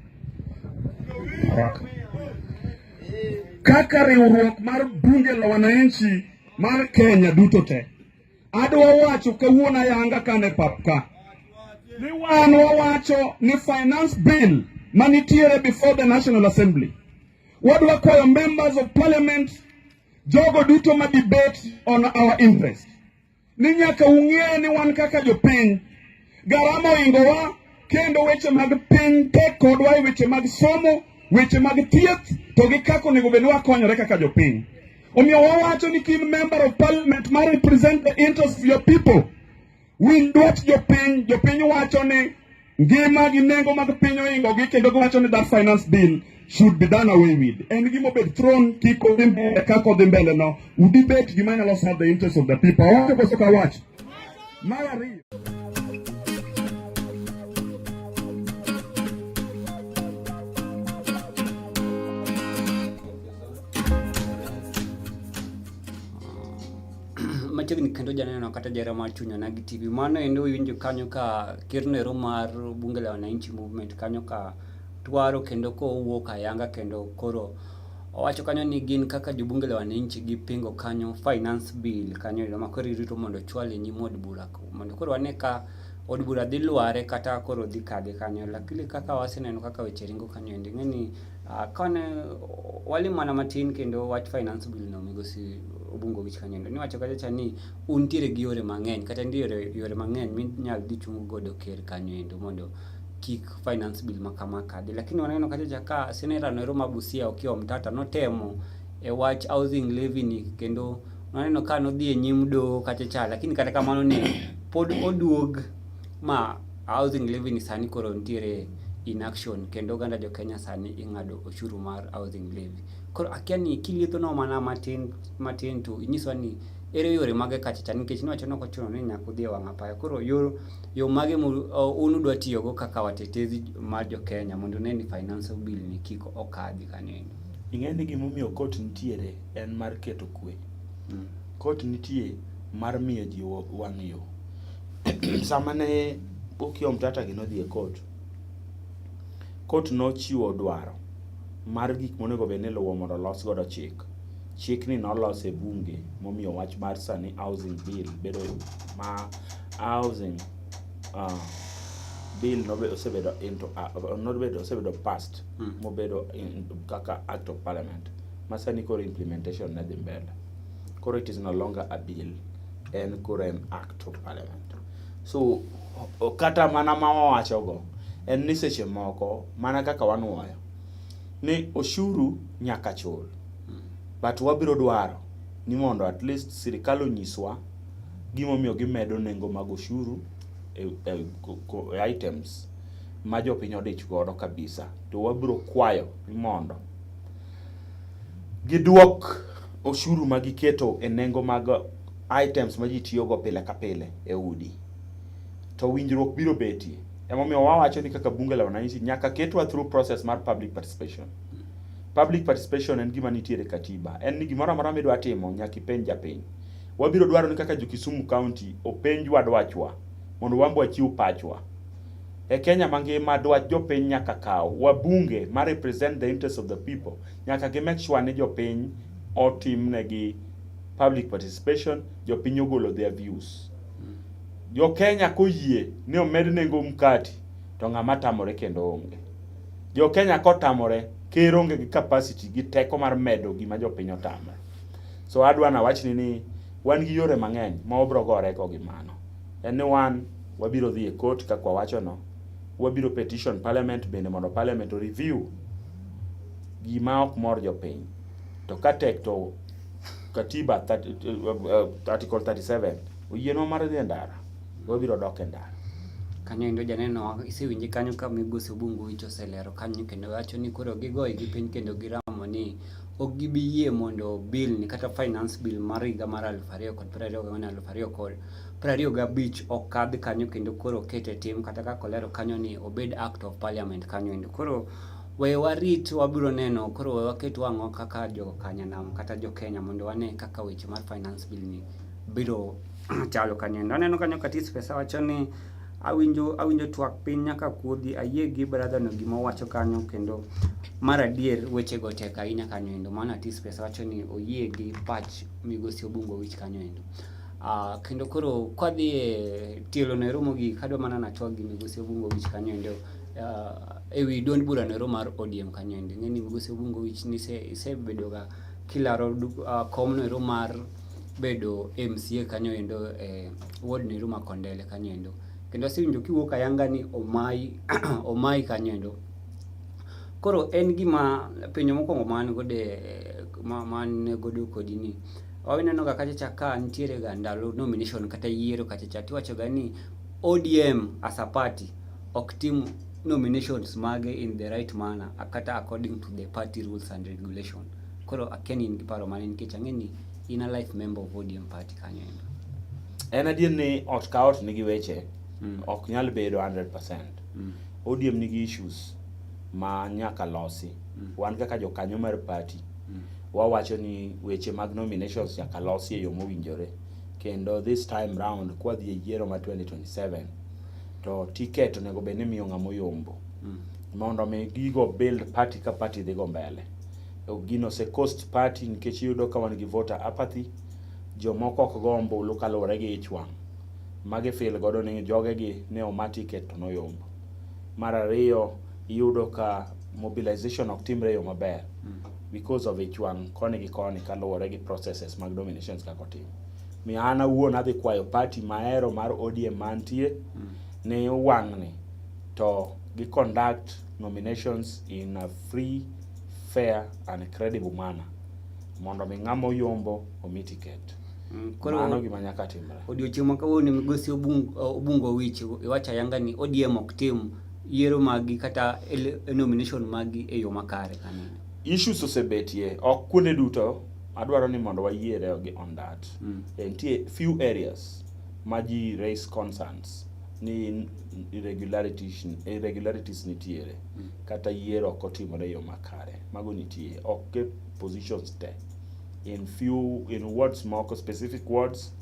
Speaker 8: Kaka riwruok mar bunge la wananchi mar Kenya duto te, adwa wacho kawuono ayanga kane pap ka ni wan wawacho ni finance bill manitiere before the National Assembly wadwa kwayo members of parliament jogo duto ma debate on our interest ni nyaka ung'e ni wan kaka jopiny garama oingowa kendo weche mag piny tek kodwa e weche mag somo weche mag thieth to gi kaka onego bed ni wakonyore kaka jopiny omiyo wawacho ni kin member of parliament ma represent the interest of your people winj dwach jopiny jopiny wacho ni ngima gi nengo mag piny oingogi kendo giwacho ni that finance bill should be done away with en gima obed thrown kik odhi mbele kaka odhi mbele no udibet gima nyalo serve the interest of the people awacho koso ka awach mar ariyo
Speaker 2: machiegni kendo janeno kata jahera mar chuny Onagi TV. Mano endo iwinjo kanyo ka ker noero mar bunge la wananchi movement kanyo ka twaro kendo kowuok ayanga kendo koro owacho kanyo ni gin kaka jobunge la wananchi gipingo kanyo finance bill kanyo ero ma koro irito mondo ochwal e nyim od bura mondo koro wane ka od bura dhi lware kata koro dhi kadhe kanyo lakini kaka waseneno kaka weche ringo kanyo endi ing'e ni kane waling' mana matin kendo wach finance bill no migosi Obungo Wich kanyo endo niwacho kacha cha ni untiere gi yore mang'eny kata nitie yore, yore mang'eny minyal dhi chung godo ker kanyo endo mondo kik finance bill ma kama kadhi lakini waneno kacha cha ka seneta noero ma Busia Okiya Omtata notemo e wach housing levy ni kendo waneno ka nodhi e nyim doho kacha cha lakini kata kamano ne pod oduog ma housing levy ni sani koro nitiere in action kendo oganda jo Kenya sani ing'ado oshuru mar housing levy. Koro akia ni kilietho mana matin matin to inyiswa ni ere yore mage kacha cha nikech niwacho ni ok ochuno ni nyaka udhi e wang' apaya. Koro yor yo mage mu un udwa tiyogo kaka watetezi mar jo Kenya mondo une ni finance bill ni kik okadhi kanyo endo.
Speaker 1: Ing'e ni gimomiyo court nitiere en mar keto kwe. Court nitie mar miyo ji wang' yo. Sama ne Okiya Omtata gi nodhi e court, court nochiwo dwaro mar gik monego bed ni iluwo mondo olos godo chik. Chikni nolos e bunge momiyo wach mar sani housing bill bedo ma housing bill nobe, osebedo into nobedo osebedo passed mobedo in, kaka act of parliament ma sani koro implementation ne dhi mbele. Koro it is no longer a bill, en koro en act of parliament. So kata mana ma wawachogo en ni seche moko mana kaka wanuoyo ni oshuru nyaka chul but wabiro dwaro ni mondo at least sirikal onyiswa gimomiyo gimedo nengo mag oshuru e, e, e items ma jopiny odich godo kabisa to wabiro kwayo ni mondo giduok oshuru ma giketo e nengo mag items ma ji tiyogo pile ka pile e udi to winjruok biro betie emomiyo wawacho ni kaka bunge la wananchi nyaka ketwa through process mar public participation public participation en gima nitiere e katiba en ni gimoro amora midwa timo nyaka ipenj japiny wabiro dwaro ni kaka jo Kisumu County openjwa dwachwa mondo wan be wachiw pachwa e Kenya mangima dwach jopiny nyaka kaw wabunge ma represent the interest of the people nyaka gi make sure ni jopiny otimnegi public participation jopiny ogolo their views jo Kenya koyie ni omed nengo mkati to ng'ama tamore kendo onge. Jo Kenya kotamore, ker onge gi capacity gi teko mar medo gima jopiny otamore. So adwa nawachni ni wan gi yore mang'eny ma wabro gore go gi mano. En ni wan wabiro dhi e court kaka wawachono, wabiro petition parliament bende mondo parliament o review gima ok mor jopiny. To ka tek to katiba article 37 oyienwa mar dhi e ndara, wabiro dok e ndara.
Speaker 2: Kanyo endo janeno isewinje kanyo ka migosi Obungu Owich oselero kanyo kendo wacho ni koro gigoye gi piny kendo giramo ni ok gibi yie mondo bill ni kata finance bill mar higa mar 2024 2025 okadh kanyo kendo koro oket e tim kata kaka olero kanyo ni obed act of parliament kanyo endo. Koro we warit wabiro neno koro we waket wang'wa kaka jo kanyanam kata jo Kenya mondo wane kaka weche mar finance bill ni biro chalo kanyo endo. Aneno kanyo Katis Pesa wacho ni awinjo twak piny nyaka kuodhi ayie gi brother no gima owacho kanyo kendo mar adier wechego tek ahinya kanyo endo. Mano Atis Pesa wacho ni oyie gi pach migosi Obungo Owich kanyo endo. Kendo koro kwadhi e tielo no ero mogik adwa mana natwag gi migosi Obungo Owich kanyo endo ewi duond bura no ero mar ODM kanyo endo. Ing'e ni migosi Obungo Owich isebedo ga kilaro kom no ero mar bedo MCA kanyo endo e ward no ero ma Kondele kanyo endo. Kendo asewinjo kiwuok ayanga ni omayi kanyo endo. Koro en gima penjo mokwongo ma an godo ma an godo kodi ni waneno ga kacha cha ka nitiere ga ndalo nomination kata yiero kacha cha tiwacho ga ni ODM as a party ok tim nominations mage in the right manner kata according to the party rules and regulation. Koro akia ni in gi paro mane nikech ang'e ni in a life member of ODM party kanyo endo.
Speaker 1: En adier ni ot ka ot nigi weche, ok nyal bedo 100%. ODM nigi issues ma nyaka losi. Wan kaka jokanyo mar party, wawacho ni weche mag nominations nyaka losi e yo mowinjore. Kendo this time round kwadhi e yiero ma 2027 to ticket onego bed ni imiyo ng'ama oyombo. Mondo mi gigo build party ka party dhi go mbele. Gino ose cost party nikech iyudo ka wan gi voter apathy, jomoko ok go ombulu kaluwore gi ich wang' ma gi feel godo ni jogegi ne oma ticket to noyombo. Mar ariyo, iyudo ka mobilization ok timre e yo maber because of ich wang' koni gi koni kaluwore gi processes mag nominations kaka otim. Miyo an awuon adhi kwayo party mahero mar ODM mantie ni wang'ni to gi conduct nominations in a free, fair and credible manner mondo mi ng'ama oyombo omi ticket.
Speaker 2: Koro
Speaker 1: Mano gima nyaka timre.
Speaker 2: odiochieng' ma kawuono migosi Obungo Owich iwacho ayanga ni ODM ok tim yiero maggi kata nomination maggi e yo makare kanyo.
Speaker 1: Issues osebetie, ok kuonde duto, adwaro ni mondo wayiere on that. Nitie few areas ma ji raise concerns ni irregularities nitiere kata yiero ok otimore e yo makare. Mago nitie, ok e positions te. In few, in wards moko, specific wards,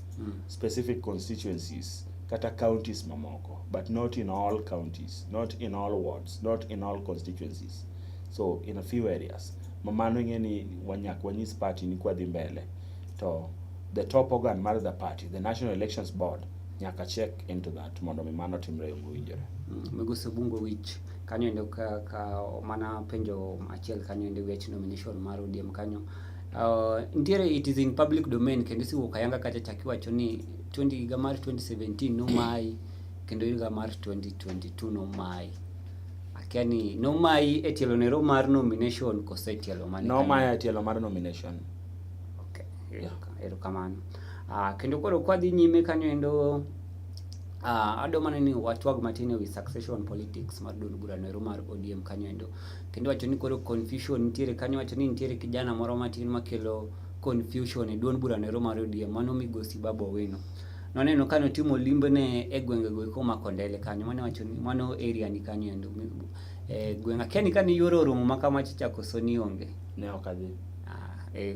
Speaker 1: specific constituencies, kata counties mamoko, but not in all counties, not in all wards, not in all constituencies. So in a few areas. Ma mano ing'e ni wanyak wanyis party ni kwadhi mbele to the top organ mar the party, the National Elections Board, nyaka check into that mondo mi mano timre e yo mowinjore.
Speaker 2: Migosi Obungo Owich kanyo endo ka mana penjo achiel kanyo endo wach nomination mar ODM kanyo. Nitiere it is in public domain kendo isewuok ayanga kacha cha kiwacho ni 20 higa mar 2017 nomayi kendo higa mar 2022 nomayi. Akia ni nomayi e tielo nero mar nomination kose e tielo mane?
Speaker 1: Nomaya e tielo mar nomination.
Speaker 2: Okay, erokamano. Kendo koro kwadhi nyime kanyo endo adwa mana ni watwag matin ewi succession politics mar duond bura noero mar ODM kanyo endo. Kendo wacho ni koro confusion nitiere kanyo wacho ni nitiere kijana moro matin makelo confusion e duond bura noero mar ODM mano migosi Babu Owino. Nwaneno ka notimo limbe ne e gwenge go eko ma Kondele kanyo mane wacho ni mano area ni kanyo endo e gweng' akia ni kane yuoro oromo ma kamacha cha koso ni onge.
Speaker 1: Ne ok adhi.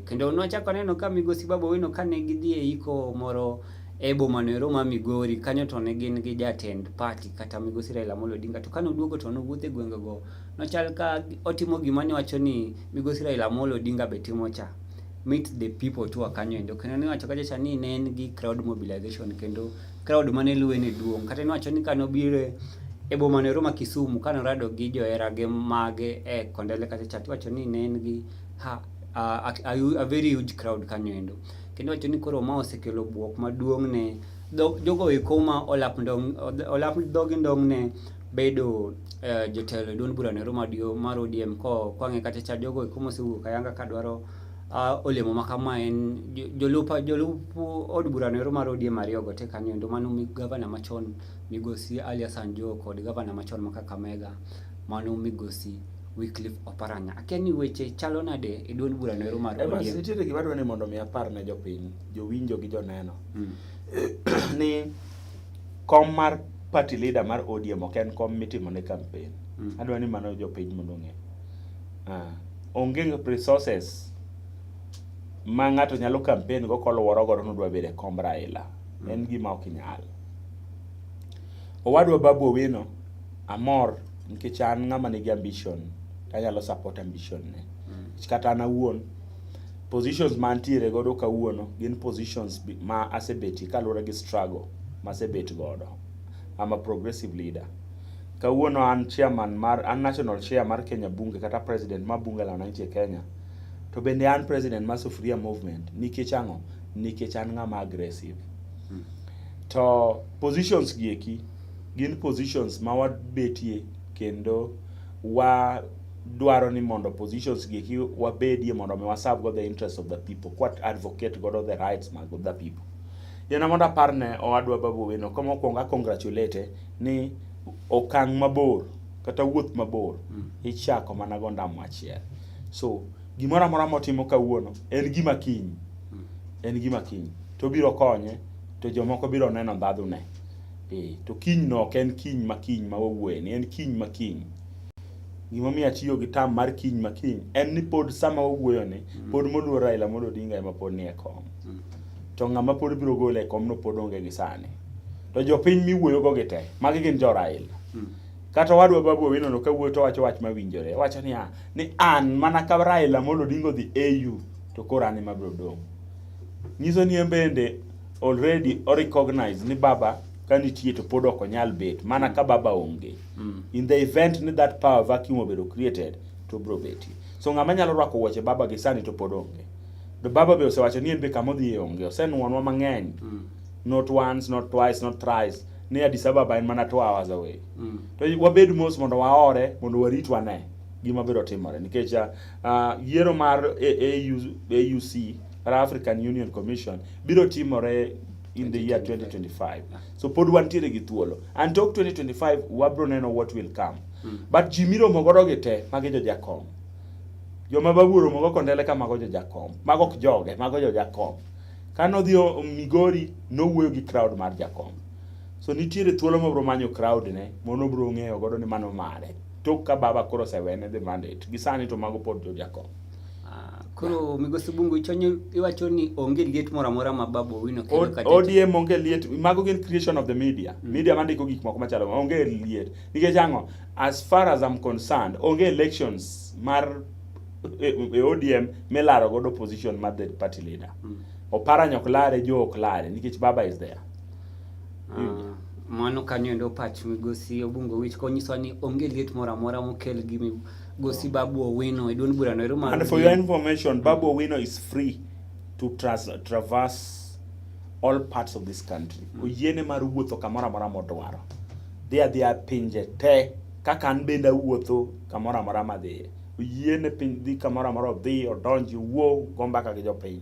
Speaker 2: Kendo nwachako waneno ka migosi Babu Owino kane gidhi e iko moro e boma no ero ma Migori kanyo to ne gin gi jatend party kata migosi Raila Amolo Odinga to kane oduogo to nowuotho e gwenge go nochal ka otimo gima niwacho ni migosi Raila Amolo Odinga be timo cha meet the people tour kanyo endo kendo niwacho kacha cha ni ne en gi crowd mobilization kendo crowd mane luwe ne duong' kata niwacho ni kane obiro e boma no ero ma Kisumu kane orado gi joherage mage e Kondele kacha cha tiwacho ni ne en gi ha, a, a, a very huge crowd kanyo endo. Kendo iwacho ni koro ma osekelo buok maduong' ne jogo eko ma olap ndong' olap dhogi ndong' ne bedo eh, jotelo e duond burano ero mar ODM ko kwang'e kacha cha jogo eko mosewuok ayanga kadwaro uh, olemo ma kama en jolup jolup od burano ero mar ODM ariyogo te kanyo endo mano gavana machon migosi Ali Hassan Joho kod gavana machon ma Kakamega mano migosi Wycliffe Oparanya. Akia ni weche chalo nade e duond burano ero mar
Speaker 1: Evans,
Speaker 2: ODM.
Speaker 1: nitiere gima adwa ni mondo mi apar ne jopiny, jowinjo gi joneno. Ni kom mar party leader mar ODM ok en kom mitimo ne campaign. Adwa ni mano jopiny mondo ong'e. Ah, onge resources ma ng'ato nyalo campaign go koluoro godo ni odwa bedo e komb Raila. En gima ok nyal. Owadwa Babu Owino amor nikech an ng'ama nigi ambition anyalo support ambition ne. Nikech Kata an awuon positions ma antiere godo kawuono gin positions ma asebetie kaluwore gi struggle ma asebet godo. I'm a progressive leader. Kawuono an chairman mar an national chair mar Kenya Bunge kata president mar Bunge la Wananchi e Kenya. To bende an president mar Sufuria Movement nikech ang'o? Nikech an ng'ama aggressive. To positions gi eki gin positions ma wabetie kendo wa dwaro ni mondo positions gi eki wabedie mondo mi waserve go the interest of the people kwa advocate godo the rights mag the people. Yena mondo apar ne owadwa Babu Owino ka mokwongo a congratulate ni okang' mabor kata wuoth mabor ichako mana go ndamo achiel. So gimoro amora motimo kawuono en gima kiny. En gima kiny. To biro konye to jomoko biro neno ndhadhu ne. Eh, to kiny no ok en kiny ma kiny ma wawuoye ni en kiny ma kiny. Gimomiyo atiyo gi term mar kiny ma kiny en ni pod sama wawuoyo ni pod moluor Raila Amolo Odinga ema pod nie kom. To ng'ama pod biro gole e komno pod onge gi sani. To jopiny miwuoyo go gi te, magi gin jo Raila. Kata owadwa Babu Owino no kawuoyo to wacho wach mawinjore. Owacho niya, ni an mana ka Raila Amolo Odinga odhi AU to koro an ema abiro dong'. Nyiso ni en bende already o recognize ni baba ka nitie to pod ok onyal bet mana ka baba onge. In the event ni that power vacuum obedo created to obiro betie. So ng'ama nyalo rwako wuoche baba gi sani to pod onge. To baba be osewacho ni en be kama odhiye onge. Osenuonwa mang'eny. Not once, not twice, not thrice. Ni Addis Ababa en mana 2 hours away. To wabed mos mondo waore mondo warit wane gima biro timore nikech yiero mar AU, AUC kata African Union Commission biro timore in the year 2025. So pod wantiere gi thuolo. And tok 2025 wabro neno what will come. But ji miromo godo gi te magi jo jakom. Joma Babu oromo go Kondele ka mago jo jakom. Mago ok joge, mago jo jakom. Kane odhi Migori nowuoyo gi crowd mar jakom. So nitiere thuolo mobro manyo crowd ne mondo obro ng'eyo godo ni mano mare. Tok ka baba koro osewene the mandate. Gi sani to mago pod jo jakom.
Speaker 2: Ah, koro migosi Bungu ichonyo iwacho ni onge liet moro amora ma Babu Owino kelo kata
Speaker 1: ODM onge liet, mago gin creation of the media. Media mandiko gik moko machalo onge liet. Nikech ang'o? As far as I'm concerned, onge elections mar e ODM milaro godo position mar the party leader. Oparanya ok lare, Joho ok lare nikech baba is there.
Speaker 2: Ah, mano kanyo endo pach migosi Obungo Wich konyisowa ni onge liet moro amora mokel gi migosi Babu Owino e duond burano ero mar
Speaker 1: And for your information, Babu Owino is free to traverse all parts of this country. Oyiene mar wuotho kamoro amora modwaro. Dhi adhiya pinje te kaka an bende awuotho kamoro amora madhiye. Oyiene piny dhi kamoro amora odhi odonji owuo go mbaka gi jopiny.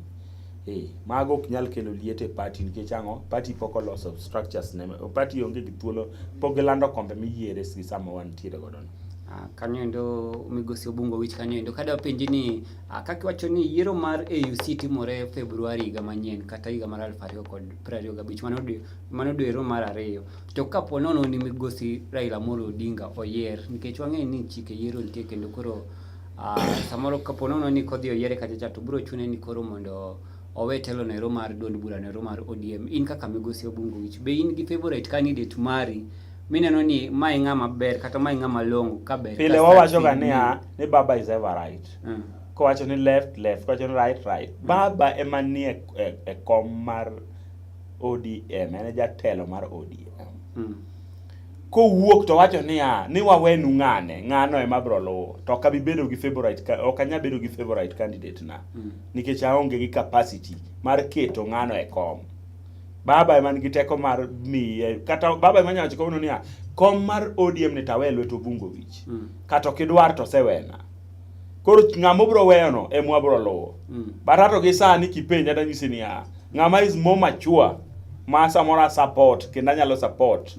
Speaker 1: Eh, mago ok nyal kelo liet e party nikech ang'o? Party pok oloso structures ne. Party onge gi thuolo, pok gilando kombe miyiere gi sama wantiere godo no.
Speaker 2: Ah, kanyo endo migosi Obungo Wich kanyo endo kada penji ni ah, kaka iwacho ni yiero mar AUC timore Februari higa manyien kata higa mar 2025 mano dwe mano dwe mar ariyo to kapo nono ni migosi Raila Amolo Odinga oyier nikech wang'eyo ni chike yiero nitie kendo koro ah, samoro kapo nono ni kodhi oyiere kacha cha to biro chune ni koro mondo owe telo noero mar duond bura noero mar ODM in kaka migosi Obungo Wich be in gi favorite candidate mari mineno ni mae ng'ama ber kata mae ng'ama long'o ka ber
Speaker 1: Pile
Speaker 2: ka
Speaker 1: wawacho ga
Speaker 2: start
Speaker 1: niya ni baba is ever right. Kowacho ni left left, kowacho ni right right. Baba ema nie e kom mar ODM, en e jatelo mar ODM. Kowuok to wacho niya, ni wawenu ng'ane, ng'ano ema biro luwo. To ok abi bedo gi favorite, ok anyal bedo gi favorite candidate na. Nikech aonge gi capacity mar keto ng'ano e kom. Baba ema nigi teko mar miye, kata baba ema nyalo wacho kawuono niya, kom mar ODM ni tawe e lwet Obungo Wich. Kata ok idwar to osewena. Koro ng'ama obiro weyono ema wabiro luwo. But ato gi sani kipenja tanyisi niya, ng'ama is more mature ma samoro a support kendo anyalo support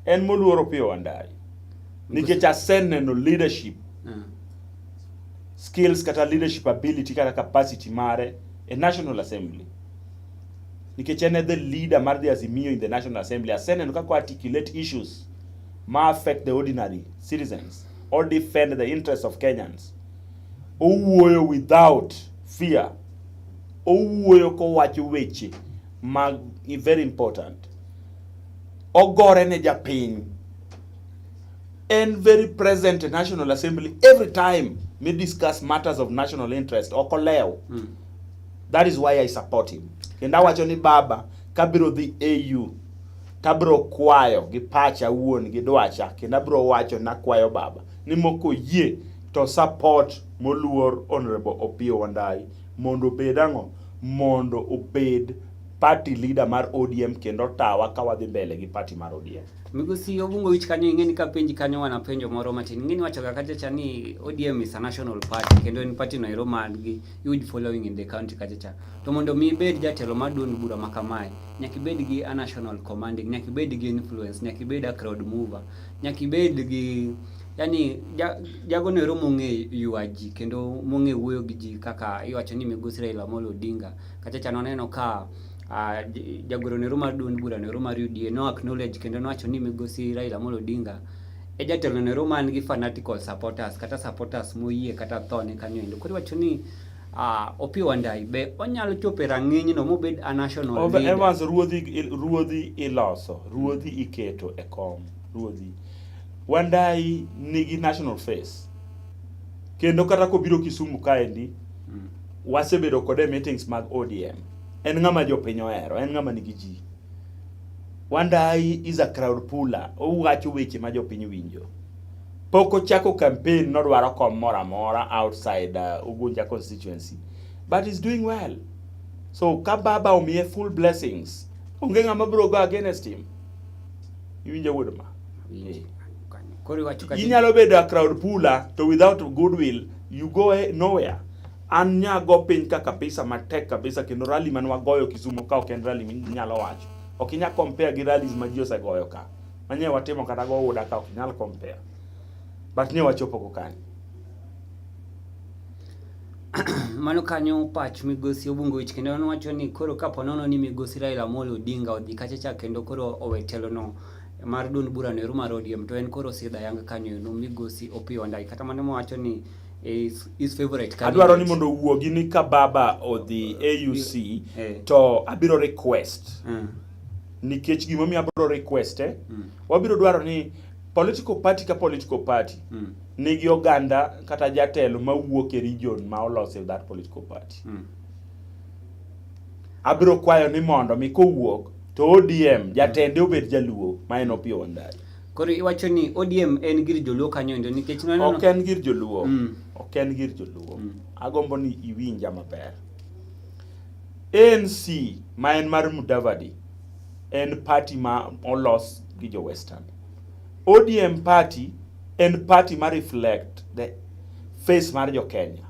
Speaker 1: en moluor Opiyo Wandayi. Nikech aseneno leadership skills kata leadership ability kata capacity mare e National Assembly. Nikech en e the leader mar the Azimio in the National Assembly. Aseneno kaka articulate issues ma affect the ordinary citizens or defend the interests of Kenyans. Owuoyo without fear. Owuoyo kowacho weche mag very important. Ogore ne japiny. En very present e National Assembly every time we discuss matters of national interest. Ok olew. That is why I support him. Kendo awacho ni baba kabiro dhi AU tabiro kwayo gi pacha awuon gi dwacha kendo abiro wacho nakwayo baba ni moko yie to support moluor Honorable Opiyo Wandayi mondo obed ang'o mondo obed party leader mar ODM kendo tawa ka wadhi mbele gi party mar ODM.
Speaker 2: Migosi Obungo Wich kanyo ing'e ni kapenji kanyo wana penjo moro matin. Ing'e ni wacho ga kacha cha ni ODM is a national party kendo en party no ero man gi huge following in the county kacha cha. To mondo mi ibed jatelo mar duond bura ma kamae, nyaka ibed gi a national commanding, nyaka ibed gi influence, nyaka ibed a crowd mover, nyaka ibed gi yani jago no ero mong'e ywa ji kendo mong'e wuoyo gi ji kaka iwacho ni migosi Raila Amolo Odinga. Kacha cha noneno ka jagoro nero mar duond bura nero mar UDA no acknowledge kendo nowacho ni migosi Raila Amolo Odinga e jatelo nero man gi fanatical supporters kata supporters moyie kata thone kanyo endo. Koro iwacho ni Opiyo Wandayi be onyalo chopo e rang'iny no mobed a national leader.
Speaker 1: Evans, ruodhi, ruodhi iloso, ruodhi iketo e kom, ruodhi. Wandayi nigi national face. Kendo kata kobiro Kisumu kaendi, wasebedo kode e meetings mag ODM. En ng'ama jopiny ohero, en ng'ama nigi ji. Wandayi is a crowd puller, owacho weche ma jopiny winjo. Pok ochako campaign nodwaro kom moro amora outside Ugunja constituency. But he's doing well. So ka baba omiye full blessings, onge ng'ama biro go against him. Iwinjo wuod ma?
Speaker 2: Koro iwacho ka
Speaker 1: Inyalo bedo a crowd puller to without goodwill you go nowhere. An nyago piny ka kabisa matek kabisa kendo rally man wagoyo Kisumu ka ok en rally minyalo wacho. Ok inyal compare gi rallies ma ji osegoyo ka. Manye watimo kata go uda ka ok inyal compare. But ne wachopo go kanyo.
Speaker 2: Mano kanyo pach migosi Obungo Wich kendo nowacho ni koro kapo nono ni migosi Raila Amolo Odinga odhi kacha cha kendo koro owe telo no mar duond bura no ero mar ODM to en koro osidho ayanga kanyo ero migosi Opiyo Wandayi kata mano mowacho ni is his favorite candidate.
Speaker 1: Adwaro ni mondo owuogi ni ka baba odhi AUC to abiro request. Nikech gimomiyo abiro request wabiro dwaro ni political party ka political party nigi oganda kata jatelo mawuok e region ma olose that political party. Abiro kwayo ni mondo mi kowuok to ODM jatende obed jaluo ma en Opiyo Wandayi.
Speaker 2: Koro iwacho ni ODM en gir joluo kanyo endo nikech nwaneno
Speaker 1: Ok en gir joluo. Ok en gir joluo. Agombo ni iwinja maber. ANC ma en mar Mudavadi en party ma olos gi jo Western. ODM party en party ma reflect the face mar jo Kenya.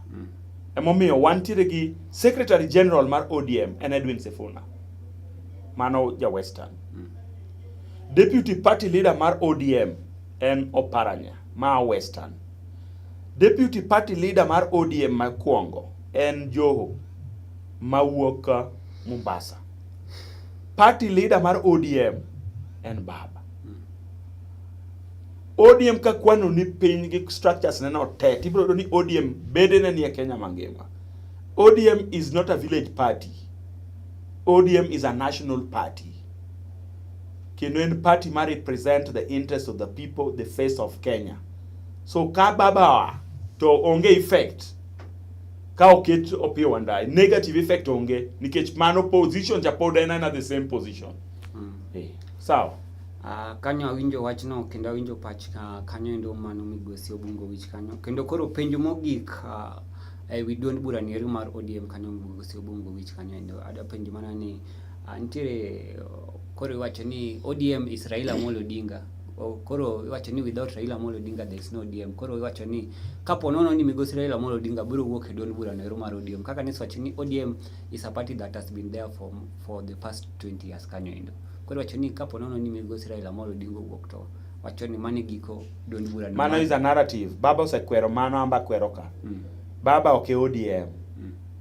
Speaker 1: Emomiyo wantiere gi Secretary General mar ODM en Edwin Sifuna. Mano ja Western. Deputy Party Leader mar ODM en Oparanya ma Western. Deputy Party Leader mar ODM makwongo en Joho mawuok Mombasa. Party Leader mar ODM en Baba. ODM ka kwano ni piny gi structures ne no te, tibiro yudo ni ODM bedene ni e Kenya mangima. ODM is not a village party. ODM is a national party. Kendo en party ma represent the interest of the people, the face of Kenya. So ka baba wa to onge effect ka oket Opiyo Wandayi, negative effect onge nikech mano position cha pod en ana the same position. Sawa.
Speaker 2: Ah, kanyo awinjo wachno kendo awinjo pach kanyo endo mano migosi Obungo Wich kanyo. Kendo koro penjo mogik e wi duond bura ni eri mar ODM kanyo migosi Obungo Wich kanyo endo. Adwa penjo mana ni nitiere koro iwacho ni ODM is Raila Amolo Odinga. Koro iwacho ni without Raila Amolo Odinga there is no ODM. Koro iwacho ni kapo nono ni migosi Raila Amolo Odinga biro wuok e duond bura no ero mar ODM. Kaka nisewacho ni ODM is a party that has been there for the past 20 years kanyo endo. Koro iwacho ni kapo nono ni migosi Raila Amolo Odinga owuok to wacho ni mano e giko duond bura no.
Speaker 1: Mano is a narrative. Baba osekwero mano, amba akwero ka. Baba ok e ODM.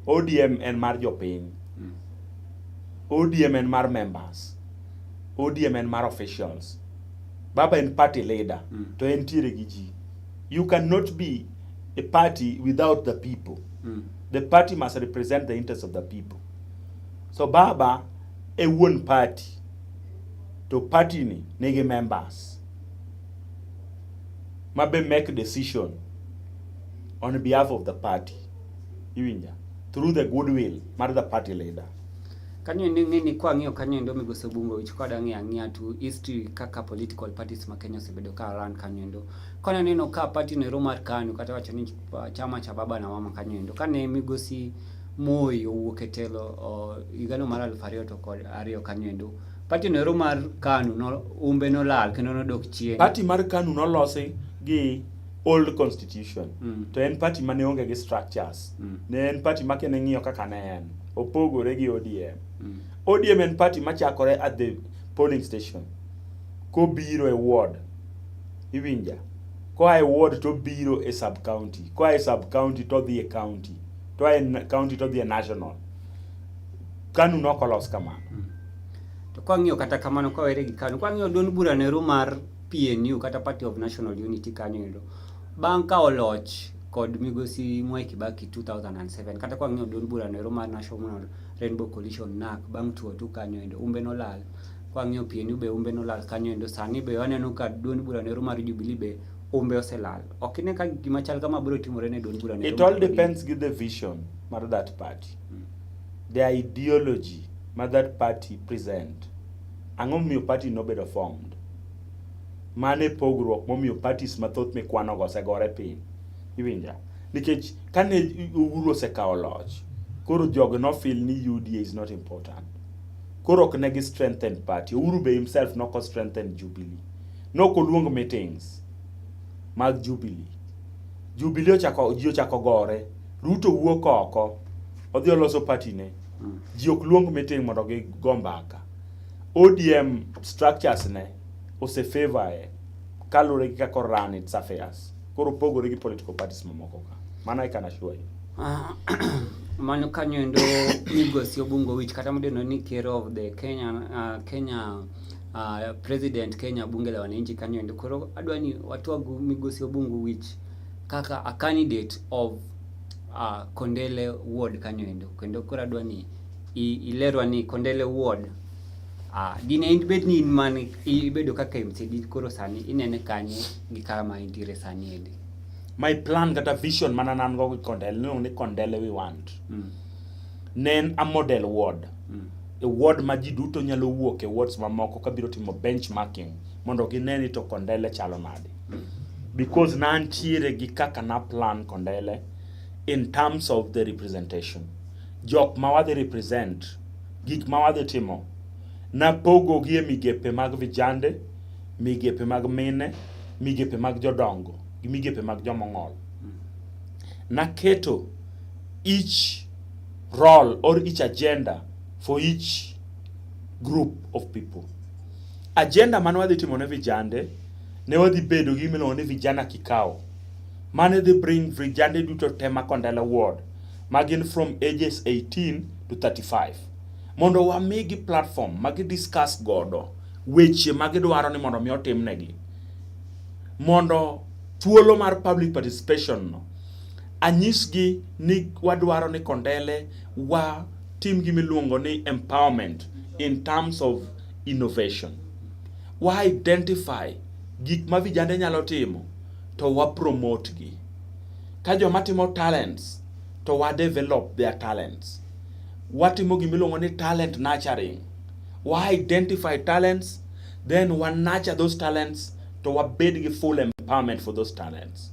Speaker 1: ODM en mar jopiny. ODM en mar members. ODM en mar officials. Baba en party leader to entiere gi ji. You cannot be a party without the people. The party must represent the interests of the people. So Baba e wuon party to party ni nigi members ma be make decision on behalf of the party. Iwinja? Through the goodwill mar the party leader.
Speaker 2: Kanyo endo ing'e ni kwang'iyo kanyo endo migosi Obungo Wich kod ang'iyo ang'iya to history kaka political parties ma Kenya osebedo ka run kanyo endo. Kane aneno ka party no ero mar KANU kata wacho ni chama cha baba na mama kanyo endo kane migosi Moi owuok e telo higano mar 2002 kanyo endo party no ero mar KANU no umbe nolal kendo nodok chien.
Speaker 1: Party mar KANU nolosi gi old constitution to en party mane onge gi structures. Ne en party ma kene ng'iyo kaka ne en opogore gi ODM. ODM en party machakore at the polling station kobiro e ward. Iwinja? Koa e ward to obiro e sub county. Koa e sub county to odhi e county. To e county to odhi e national. KANU nok olos kamano.
Speaker 2: To kwang'iyo kata kamano kwawere gi KANU, kwang'iyo duond bura no ero mar PNU kata Party of National Unity kanyo endo, bang' ka oloch kod migosi Mwai Kibaki 2007 kata kwang'iyo duond bura no ero mar National Rainbow Coalition NARC bang' tuo tu kanyo endo umbe nolal. Kwang'iyo PNU be umbe nolal kanyo endo sani be waneno ka duond bura no ero mar Jubilee be umbe oselal. Ok ine ka gima chal kama biro timore ne duond bura no
Speaker 1: It all depends gi the vision mar that party. The ideology ma that party present. Ang'o momiyo party nobedo formed? Mano e pogruok momiyo parties mathoth mikwanogo osegore piny. Iwinja? Nikech kane Uhuru osekawo loch, koro jogo no feel ni UDA is not important. Koro ok ne gi strengthen party. Uhuru be himself noko strengthen Jubilee. Nok oluong meetings mag Jubilee. Jubilee ochako ji ochako gore. Ruto wuok oko. Odhi oloso party ne. Ji ok luong meeting mondo gigo mbaka. ODM structures ne ose favor e kaluwore gi kaka run its affairs. Koro opogore gi political parties mamoko ka. Mano I can assure you.
Speaker 2: Ah, mano kanyo endo migosi Obungo Wich kata midendo ni ker of the Kenya President Kenya bunge la wananchi kanyo endo. Koro adwa ni watwag migosi Obungo Wich kaka a candidate of Kondele Ward kanyo endo. Kendo koro adwa ni ilerwa ni Kondele Ward dine in bed ni in man ibedo kaka MCD koro sani inene kanye gi kama intiere sani endi.
Speaker 1: My plan kata vision mana nan go gi Kondele niluongo ni Kondele we want. Ne en a model ward. A ward ma ji duto nyalo wuok e wards mamoko kabiro timo benchmarking mondo gine ni to Kondele chalo nade. Because nantiere gi kaka na plan Kondele in terms of the representation. Jok ma wadhi represent, gik ma wadhi timo, napogo gi e migepe mag vijande, migepe mag mine, migepe mag jodongo, gi migepe mag jomong'ol. Naketo each role or each agenda for each group of people. Agenda mane wadhi timo ne vijande, ne wadhi bedo gi gima iluongo ni vijana kikao. Mane dhi bring vijande duto te ma Kondele ward, ma gin from ages 18 to 35. Mondo wamigi platform ma gi discuss godo weche ma gidwaro ni mondo mi otimnegi. Mondo thuolo mar public participation no anyisgi ni wadwaro ni Kondele watim gima iluongo ni empowerment in terms of innovation. Wa identify gik ma vijande nyalo timo to wa promote gi. Ka joma timo talents to wa develop their talents. Watimo gima iluongo ni talent nurturing. Wa identify talents Then wa nurture those talents to wabed gi full empowerment for those talents.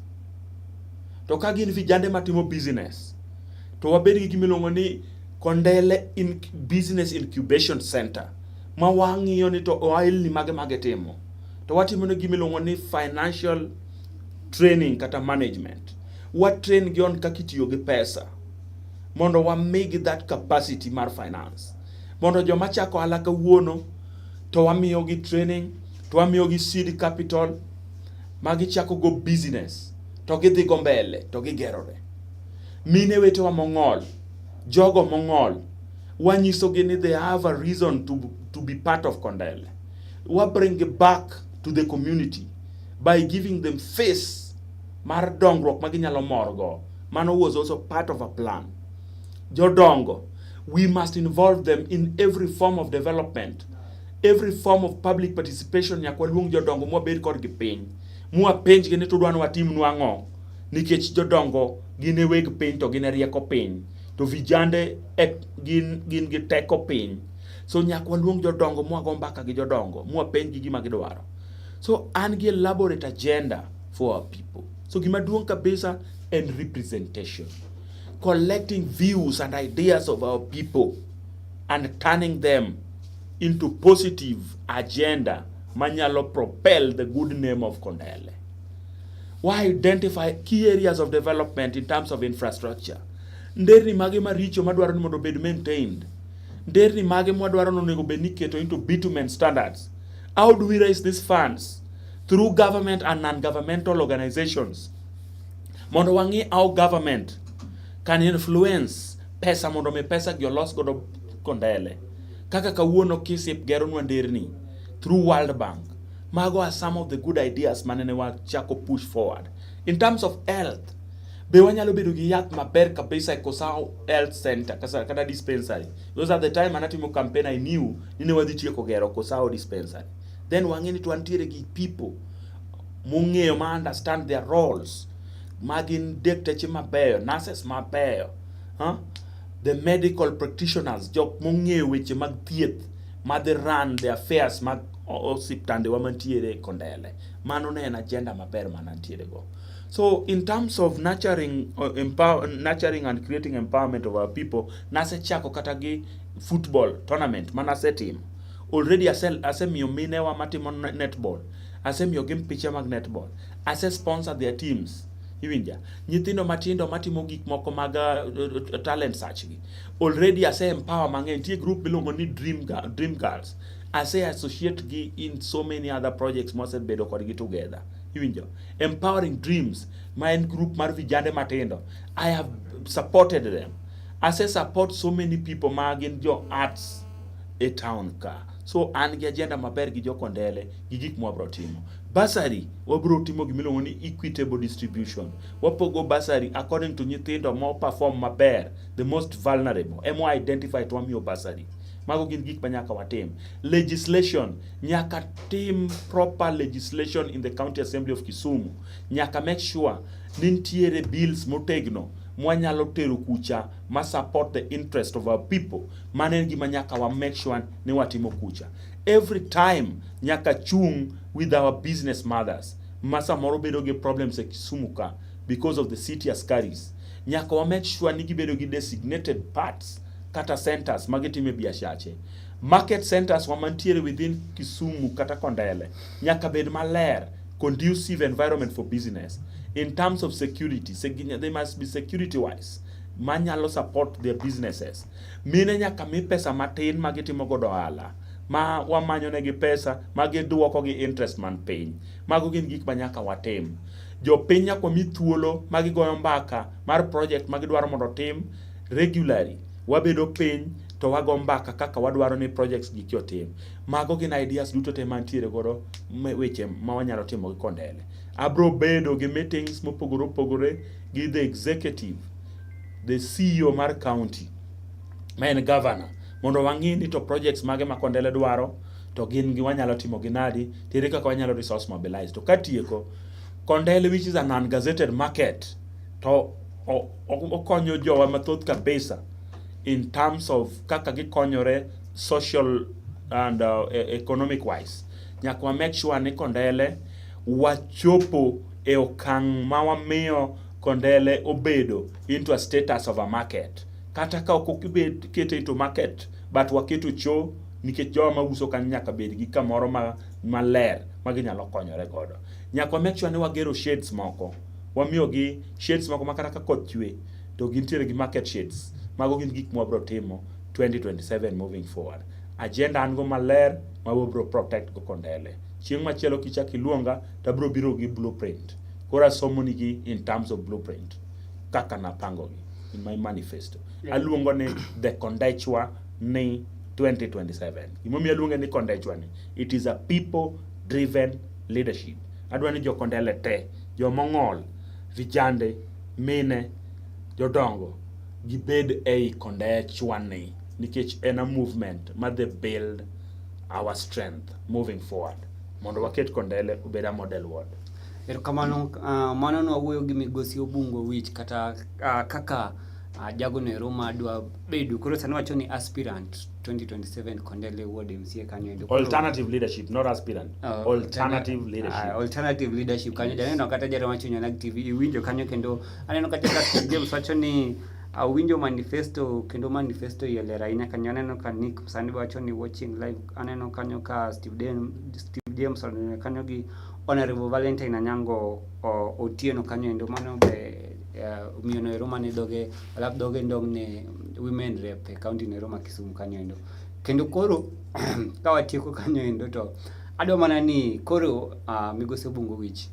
Speaker 1: To ka gin vijande matimo business, to wabed gi gimiluongo ni Kondele in Business Incubation Center ma wang'iyo ni to ohelni mage magitimo to watimo ne gimiluongo ni financial training kata management. Wa train gi on kaka itiyo gi pesa mondo wamigi that capacity mar finance mondo joma chako ohala kawuono to wamiyogi training to wamiyogi seed capital ma gichako go business to gidhi go mbele to gigerore. Mine wetewa mong'ol, jogo mong'ol, wanyisogi ni they have a reason to be part of Kondele. Wa bring back to the community by giving them face mar dongruok ma ginyalo morgo. Mano was also part of a plan. Jodongo, we must involve them in every form of development, every form of public participation. Nyaka waluong jodongo mwabed kodgi piny, mwapenjgi ni to udwa ni watimnu ang'o, nikech jodongo gin e weg piny to gin e rieko piny, to vijande e, gin gi teko piny. So nyaka waluong jodongo mwago mbaka gi jodongo mwapenjgi gima gidwaro. So an gi elaborate agenda for our people. So gima duong' kabisa en representation, collecting views and ideas of our people and turning them into positive agenda manyalo propel the good name of Kondele. Why identify key areas of development in terms of infrastructure. Nderni mage maricho madwaro ni mondo obed maintained. Nderni mage mwadwaro ni onego bed ni iketo into bitumen standards. How do we raise these funds? Through government and non-governmental organizations. Mondo wang'i how government can influence pesa mondo mi pesa gi olos godo Kondele. Kaka kawuono KISIP geronwa nderni through World Bank. Mago are some of the good ideas manene wachako push forward. In terms of health, be wanyalo bedo gi yath maber kabisa e Kosao Health Center kata dispensary. Because at the time manatimo campaign I knew ni ne wadhi tieko gero Kosao dispensary. Then wang'e ni to wantiere gi people mong'eyo ma understand their roles ma gin dakteche mabeyo, nurses mabeyo, huh? The medical practitioners, jok mong'eyo weche mag thieth madhi run the affairs mag osiptandewa mantiere Kondele. Mano ne en agenda maber manantiere go. So in terms of nurturing and creating empowerment of our people, nasechako kata gi football tournament manasetimo. Already asemiyo minewa matimo netball, asemiyo gi mpiche mag netball, ase sponsor their teams. Iwinja? Nyithindo matindo matimo gik moko mag talent search gi. Already ase empower mang'eny. Nitie group miluongo ni Dream Girls. Ase associate gi in so many other projects mwasebedo kodgi together. Iwinjo? Empowering Dreams, ma en group mar vijande matindo. I have supported them. Ase support so many people ma gin jo arts e town ka. So an gi agenda maber gi jo Kondele gi gik mwabro timo. Bursary, wabro timo gimiluongo ni equitable distribution. Wapogo bursary according to nyithindo mo perform maber, the most vulnerable. Ema identify to wamiyo bursary. Mago gin gik ma nyaka watim. Legislation, nyaka tim proper legislation in the County Assembly of Kisumu. Nyaka make sure ni nitiere bills motegno mwanyalo tero kucha ma support the interest of our people. Mano en gima nyaka wa make sure ni watimo kucha. Every time nyaka chung with our business mothers ma samoro bedo gi problems e Kisumu ka because of the city askaris. Nyaka wa make sure ni gibedo gi designated parts kata centers ma gitime biashache. Market centers wa mantiere within Kisumu kata Kondele nyaka bed maler, conducive environment for business. In terms of security, they must be security wise manyalo support their businesses. Mine nyaka mi pesa matin ma gitimo godo ohala ma wamanyo negi pesa ma giduoko gi interest man piny. Mago gin gik ma nyaka watim. Jopiny nyaka wami thuolo ma gigoyo mbaka mar project ma gidwaro mondo otim regularly. Wabedo piny to wago mbaka kaka wadwaro ni projects gi otim. Mago gin ideas duto te mantiere godo weche ma wanyalo timo gi Kondele. Abro bedo gi meetings mopogore opogore gi the executive, the CEO mar county, ma en governor, mondo wang'i ni to projects mage ma Kondele dwaro to gin gi wanyalo timo gi nadi, to ere kaka wanyalo resource mobilize. To katieko, Kondele which is an ungazetted market to okonyo jowa mathoth kabisa in terms of kaka gikonyore social and economic wise. Nyaka wa make sure ni Kondele wachopo e okang' ma wamiyo Kondele obedo into a status of a market. Kata ka ok okibet kete into market, but waketo cho nikech jowa mauso kanyo nyaka bed gi kamoro ma maler ma ginyalo konyore godo. Nyaka wa make sure ni wagero shades moko. Wamiyogi shades moko ma kata ka koth chwe to gintiere gi market shades. Mago gin gik mwabro timo 2027 moving forward. Agenda an go maler ma wabro protect go Kondele. Chieng' machielo kichak iluonga to abro biro gi blueprint. Koro asomo nigi in terms of blueprint kaka napango gi in my manifesto. Aluongo ni the Kondechwa ni 2027. Gimomiyo aluonge ni Kondechwa ni, it is a people driven leadership. Adwa ni jo Kondele te, jomong'ol, vijande, mine, jodongo gibed ei Kondechwa ni nikech en a movement ma dhi build our strength moving forward mondo waket Kondele obed a model ward.
Speaker 2: Erokamano, mano nwawuoyo gi migosi Obungo Wich kata kaka jagono ero madwa bedo koro sani wacho ni aspirant 2027 Kondele Ward MCA kanyo endo.
Speaker 1: Alternative leadership, not aspirant. Alternative leadership.
Speaker 2: Alternative leadership kanyo. Janeno kata jaro wacho Onagi TV iwinjo kanyo kendo aneno kata ka Steve James wacho ni awinjo manifesto kendo manifesto iye ler ahinya kanyo. Aneno ka Nick sani wacho ni watching live. Aneno kanyo ka Steve James oneno kanyo gi Honorable Valentine Anyango Otieno kanyo endo. Mano be miyo no ero mane dhoge alap dhoge ndong' ne women rep e county no ero ma Kisumu kanyo endo. Kendo koro ka watieko kanyo endo to adwa mana ni koro migosi Obungo Wich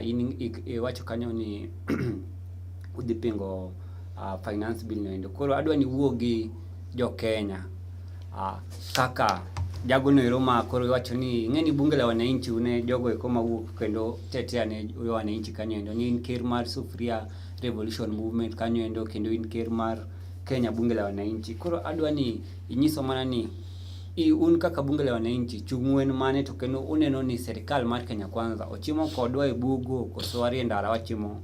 Speaker 2: in iwacho kanyo ni udhi pingo finance bill no endo. Koro adwa ni iwuo gi jo Kenya kaka jagono ero ma koro iwacho ni ing'e ni bunge la wananchi une jogo eko mawuok kendo tetea ne wananchi kanyo endo ni in ker mar Sufuria Revolution Movement kanyo endo kendo in ker mar Kenya bunge la wananchi. Koro adwa ni inyiso mana ni un kaka bunge la wananchi chung'u en mane to kendo uneno ni serikal mar Kenya Kwanza ochimo kodwa e bugo koso warie ndara wachimo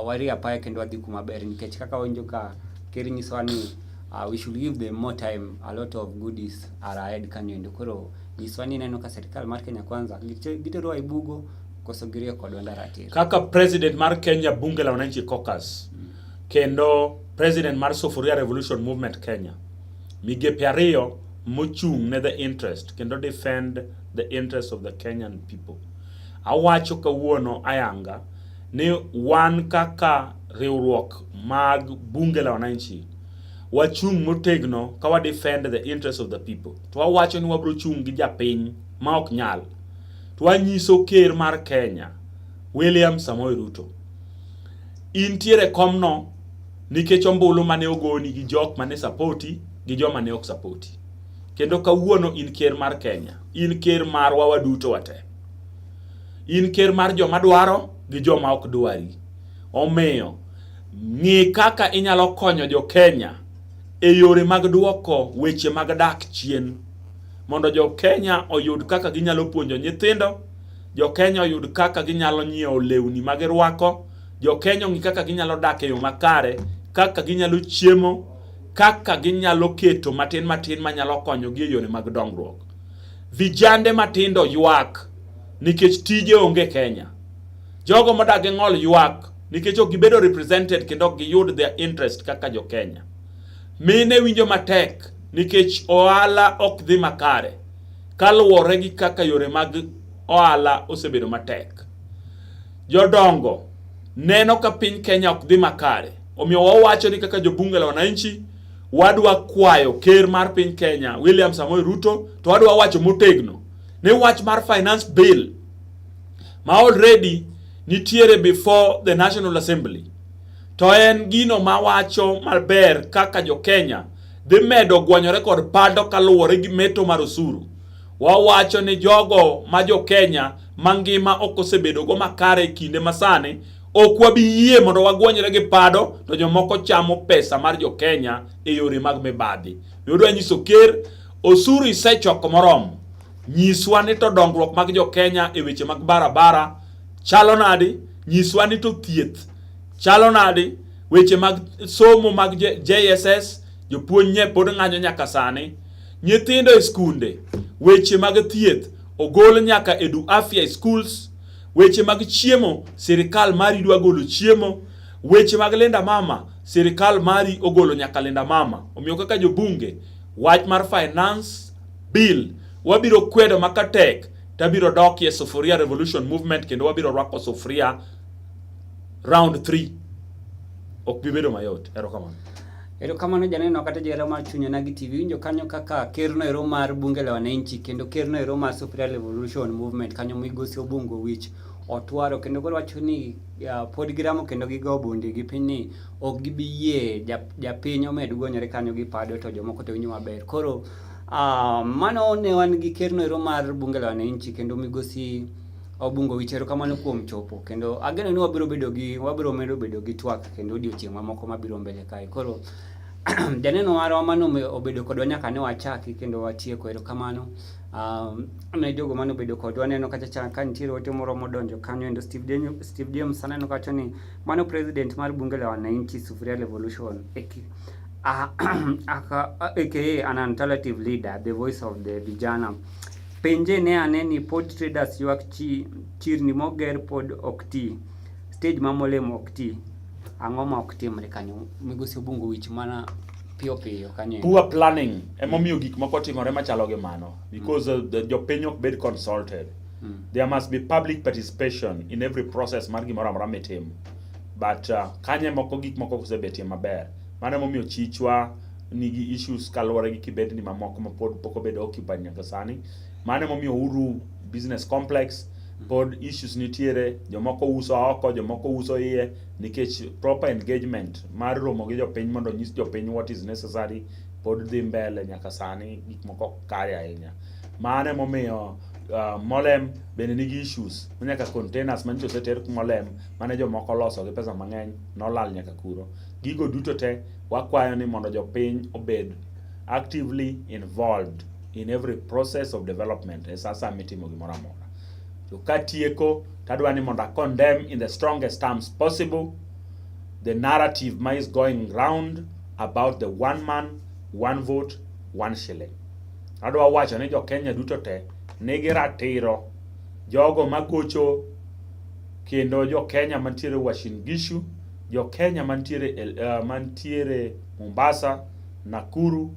Speaker 2: warie apaya kendo wadhi kuma ber nikech kaka wawinjo ka ker nyisowa ni we should give them more time, a lot of goodies are ahead kanyo endo. Koro nyiswa ni ineno ka serikal mar Kenya Kwanza giterowa e bugo koso girie kodwa ndara tir.
Speaker 1: Kaka president mar Kenya Bunge la Wananchi Caucus kendo president mar Sufuria Revolution Movement Kenya, migepe ariyo mochung' ne the interest kendo defend the interest of the Kenyan people. Awacho kawuono ayanga ni wan kaka riwruok mag Bunge la Wananchi wachung' motegno ka wa defend the interest of the people. To wawacho ni wabro chung' gi japiny ma ok nyal. To wanyiso ker mar Kenya William Samoei Ruto, intiere komno nikech ombulu mane ogoni gi jok mane sapoti gi joma ne ok sapoti. Kendo kawuono in ker mar Kenya, in ker marwa waduto wate. In ker mar joma dwaro gi joma ok dwari. Omiyo ng'i kaka inyalo konyo jo Kenya e yore mag duoko weche mag dak chien mondo jo Kenya oyud kaka ginyalo puonjo nyithindo, jo Kenya oyud kaka ginyalo nyiewo lewni ma girwako, jo Kenya ong'i kaka ginyalo dak e yo makare, kaka ginyalo chiemo, kaka ginyalo keto matin matin manyalo konyogi e yore mag dongruok. Vijande matindo ywak nikech tije onge Kenya. Jogo modak gi ng'ol ywak nikech ok gibedo represented kendo ok giyud their interest kaka jo Kenya. Mine winjo matek nikech ohala ok dhi makare kaluwore gi kaka yore mag ohala osebedo matek. Jodongo neno ka piny Kenya ok dhi makare, omiyo wawacho ni kaka jobunge la wananchi wadwa kwayo ker mar piny Kenya William Samoei Ruto, to wadwa wacho motegno ni wach mar finance bill ma already nitiere before the National Assembly to en gino mawacho maber kaka jo Kenya dhi medo gwanyore kod pado kaluwore gi meto mar osuru. Wawacho ni jogo ma jo Kenya mangima ok osebedo go makare e kinde masani, ok wabi yie mondo wagwanyre gi pado to jomoko chamo pesa mar jo Kenya e yore mag mibadhi. Odwa nyiso ker osuru isechoko moromo, nyiswa ni to dongruok mag jo Kenya e weche mag barabara chalo nadi, nyiswa ni to thieth chalo nadi, weche mag somo mag JSS jopuonj nye pod ng'anyo nyaka sani, nyithindo e skunde, weche mag thieth. ogol nyaka Edu Afya e schools. Weche mag chiemo, sirikal mari dwa golo chiemo. Weche mag Linda Mama, sirikal mari ogolo nyaka Linda Mama. Omiyo kaka jobunge, wach mar finance bill wabiro kwedo makatek tabiro dokie Sufuria Revolution Movement kendo wabiro rwako sufuria round 3. Ok bi bedo mayot. Erokamano.
Speaker 2: Erokamano janeno kata jahera mar Chuny Onagi TV. Winjo kanyo kaka kerno ero mar Bunge la Wananchi kendo kerno ero mar Sufuria Revolution Movement kanyo migosi Obungo Wich otwaro kendo koro wacho ni uh, pod giramo kendo gigo bunde gi piny ni ok gibi yie japiny omed gonyore kanyo gi pado to jomoko to winjo maber. Koro uh, mano ne wan gi kerno ero mar Bunge la Wananchi kendo migosi Obungo Wich, erokamano kuom chopo kendo ageno ni wabiro bedo gi wabiro medo bedo gi twak kendo odiochieng' mamoko mabiro mbele kae. Koro janeno marwa mano obedo kodwa nyaka ne wachaki kendo watieko, erokamano. Um, ne jogo mane obedo kodwa aneno kacha cha ka nitiere ote moro modonjo kanyo endo Steve James, Steve James aneno kacho ni mano president mar bunge la wananchi Sufuria Revolution aka, aka an alternative leader the voice of the vijana Penje ne ane ni pod traders ywak chi, chirni moger pod ok ti, stage ma Molem ok ti. Ang'o ma ok timre kanyo? Migosi Obungo wich mana piyo piyo kanyo.
Speaker 1: Poor planning emomiyo gik moko timore machalo gi mano because the jopiny ok bed consulted. There must be public participation in every process mar gimoro amora mitimo. But kanye moko gik moko osebetie maber. Mano emomiyo chichwa nigi issues kaluwore gi kibendni mamoko ma pod pok obedo occupied nyaka sani. Mano emomiyo Uhuru Business Complex pod issues nitiere, jomoko uso oko, jomoko uso iye nikech proper engagement mar romo gi jopiny mondo onyis jopiny what is necessary pod dhi mbele nyaka sani, gik moko ok kare ahinya. Mano emomiyo Molem bende nigi issues nyaka containers manyicho oseter Molem mane jomoko oloso gi pesa mang'eny nolal nyaka kuro. Gigo duto te wakwayo ni mondo jopiny obed actively involved in every process of development e sasa mitimo gimoro amora. To katieko tadwa ni mondo a condemn in the strongest terms possible the narrative ma is going round about the one man, one vote, one shilling. Adwa wacho ni jo Kenya duto te nigi ratiro, jogo magocho kendo jo Kenya mantiere Uasin Gishu, jo Kenya mantiere, mantiere Mombasa, Nakuru,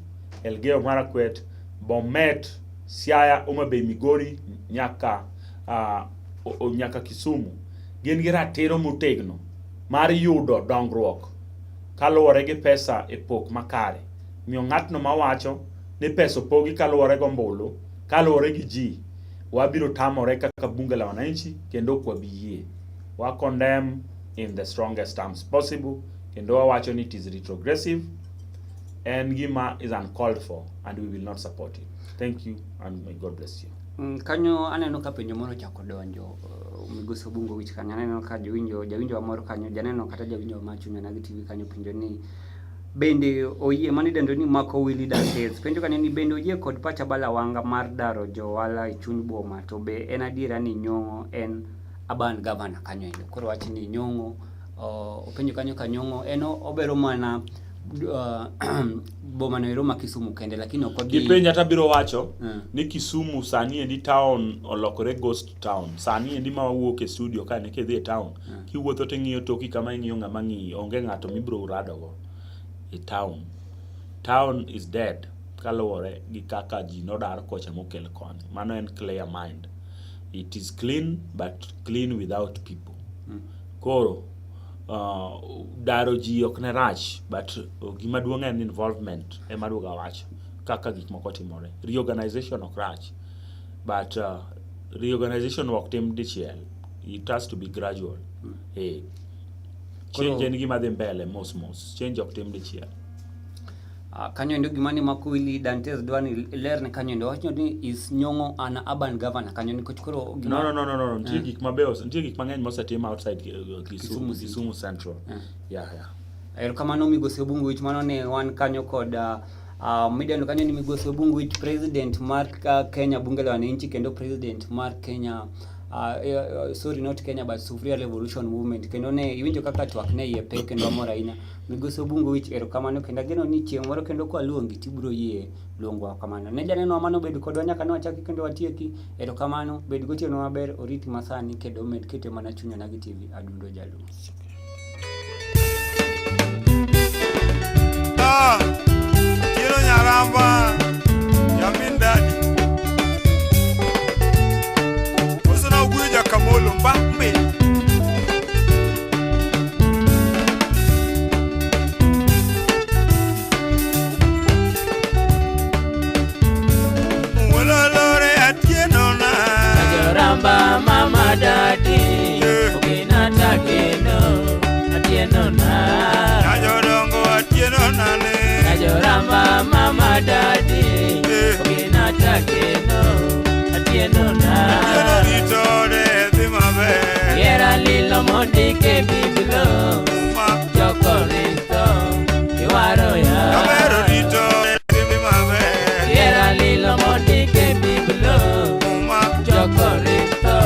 Speaker 1: Elgeyo Marakwet, Bomet, Siaya, Homa Bay, Migori nyaka nyaka Kisumu gin gi ratiro motegno mar yudo dongruok kaluwore gi pesa e pok makare. Omiyo ng'atno mawacho ni pesa opogi kaluwore gombulu, kaluwore gi ji, wabiro tamore kaka bunge la wananchi kendo ok wabi yie. Wa condemn in the strongest terms possible kendo wawacho ni it is retrogressive en gima is uncalled for and we will not support it. Thank you and may God bless you.
Speaker 2: Kanyo aneno ka penjo moro ochako donjo migosi Obungo Wich kanyo aneno ka jowinjo jawinjo wa moro kanyo janeno kata jawinjo ma Chuny Onagi TV kanyo penjo ni bende oyie mano idendo ni Mako Willy Dantes penjo kanyo ni bende oyie kod pach Abala Wanga mar daro johala e chuny boma to be en adiera ni Nyong'o en urban governor kanyo endo koro wach ni Nyong'o openjo kanyo ka Nyong'o en obero mana boma no ero ma Kisumu kende lakini ok odhi
Speaker 1: Kipenja tabiro wacho ni Kisumu sani endi town olokore ghost town. Sani endi ma wawuok e studio ka ne kidhi e town, kiwuotho ting'iyo toki kama ing'iyo ng'ama ng'iyi, onge ng'ato mibiro radogo e town. Town is dead kaluwore gi kaka ji nodar kocha mokel koni. Mano en clear mind. It is clean but clean without people. Koro daro ji ok ne rach but gima duong' en involvement ema aduogo awacho kaka gik moko timore. Reorganization ok rach but reorganization ok tim dichiel. It has to be gradual. Eh. Change en gima dhi mbele mos mos. Change ok tim dichiel.
Speaker 2: Kanyo endo gima ni Mako Willy Dantes dwa ni ilerne kanyo endo wacho ni is Nyong'o an urban governor kanyo nikech koro gima
Speaker 1: No, no, no, no, no. Nitie gik mabeyo, nitie gik mang'eny mosetim outside Kisumu,
Speaker 2: Kisumu City.
Speaker 1: Kisumu Central. Yeah, yeah.
Speaker 2: Erokamano migosi Obungu Wich, mano ne wan kanyo kod midendo kanyo ni migosi Obungu Wich, president mar Kenya Bunge la Wananchi kendo president mar Kenya Sorry, not Kenya but Sufuria Revolution Movement. Kendo ne iwinjo kaka twak ne iye pek kendo amor ahinya. Migosi Obungo Wich, erokamano kendo ageno ni chieng' moro kendo kwaluongi tibiro yie luongwa kamano. Ne janeno mano bedo kodwa nyaka ne wachaki kendo watieki. Erokamano, bed gotieno maber, oriti masani kendo med kete mana chuny Onagi TV, Adundo Jaluo.
Speaker 9: Ah, Kiro Nyaramba, Yamin Daddy. Osana Oguyo Jakamolo, Mba Mbe. Wololore Atieno na.
Speaker 10: Ajoramba mama dadi Ogena tageno Atieno na
Speaker 9: Ajodongo Atieno na ne.
Speaker 10: Ajoramba mama dadi Ogena tageno Atieno na
Speaker 9: Atieno ritore dhi maber.
Speaker 10: Yera lilo mondike biblo Jokoristo Iwaro ya
Speaker 9: Kamero ritore dhi maber.
Speaker 10: Yera lilo mondike biblo Jokoristo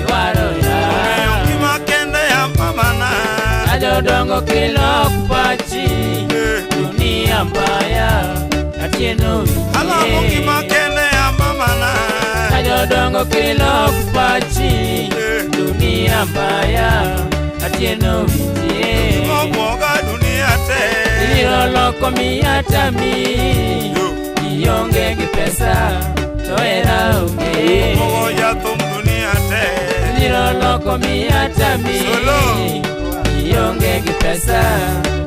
Speaker 10: Iwaro ya
Speaker 9: Omiyo ngima kende ya mamana.
Speaker 10: Ajodongo kilok pachi dunia mbaya Atieno
Speaker 9: Alamo ngima
Speaker 10: winje
Speaker 9: kende ya mamana.
Speaker 10: Ajodongo kilok pachi dunia mbaya Atieno winje
Speaker 9: Gimobwoga dunia te.
Speaker 10: Ibiro loko miya tami Ionge gi pesa to hera onge
Speaker 9: Mogo jathum dunia te.
Speaker 10: Ibiro loko miya tami
Speaker 9: Solo.
Speaker 10: Ionge gi pesa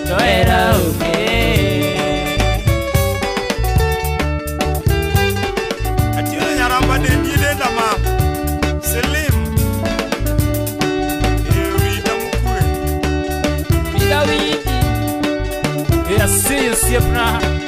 Speaker 10: to hera onge
Speaker 9: Atieno Nyaramba dendi denda ma. Selim. Erita mukwe.
Speaker 10: Bidawiti
Speaker 11: Yes, see you, Siepna.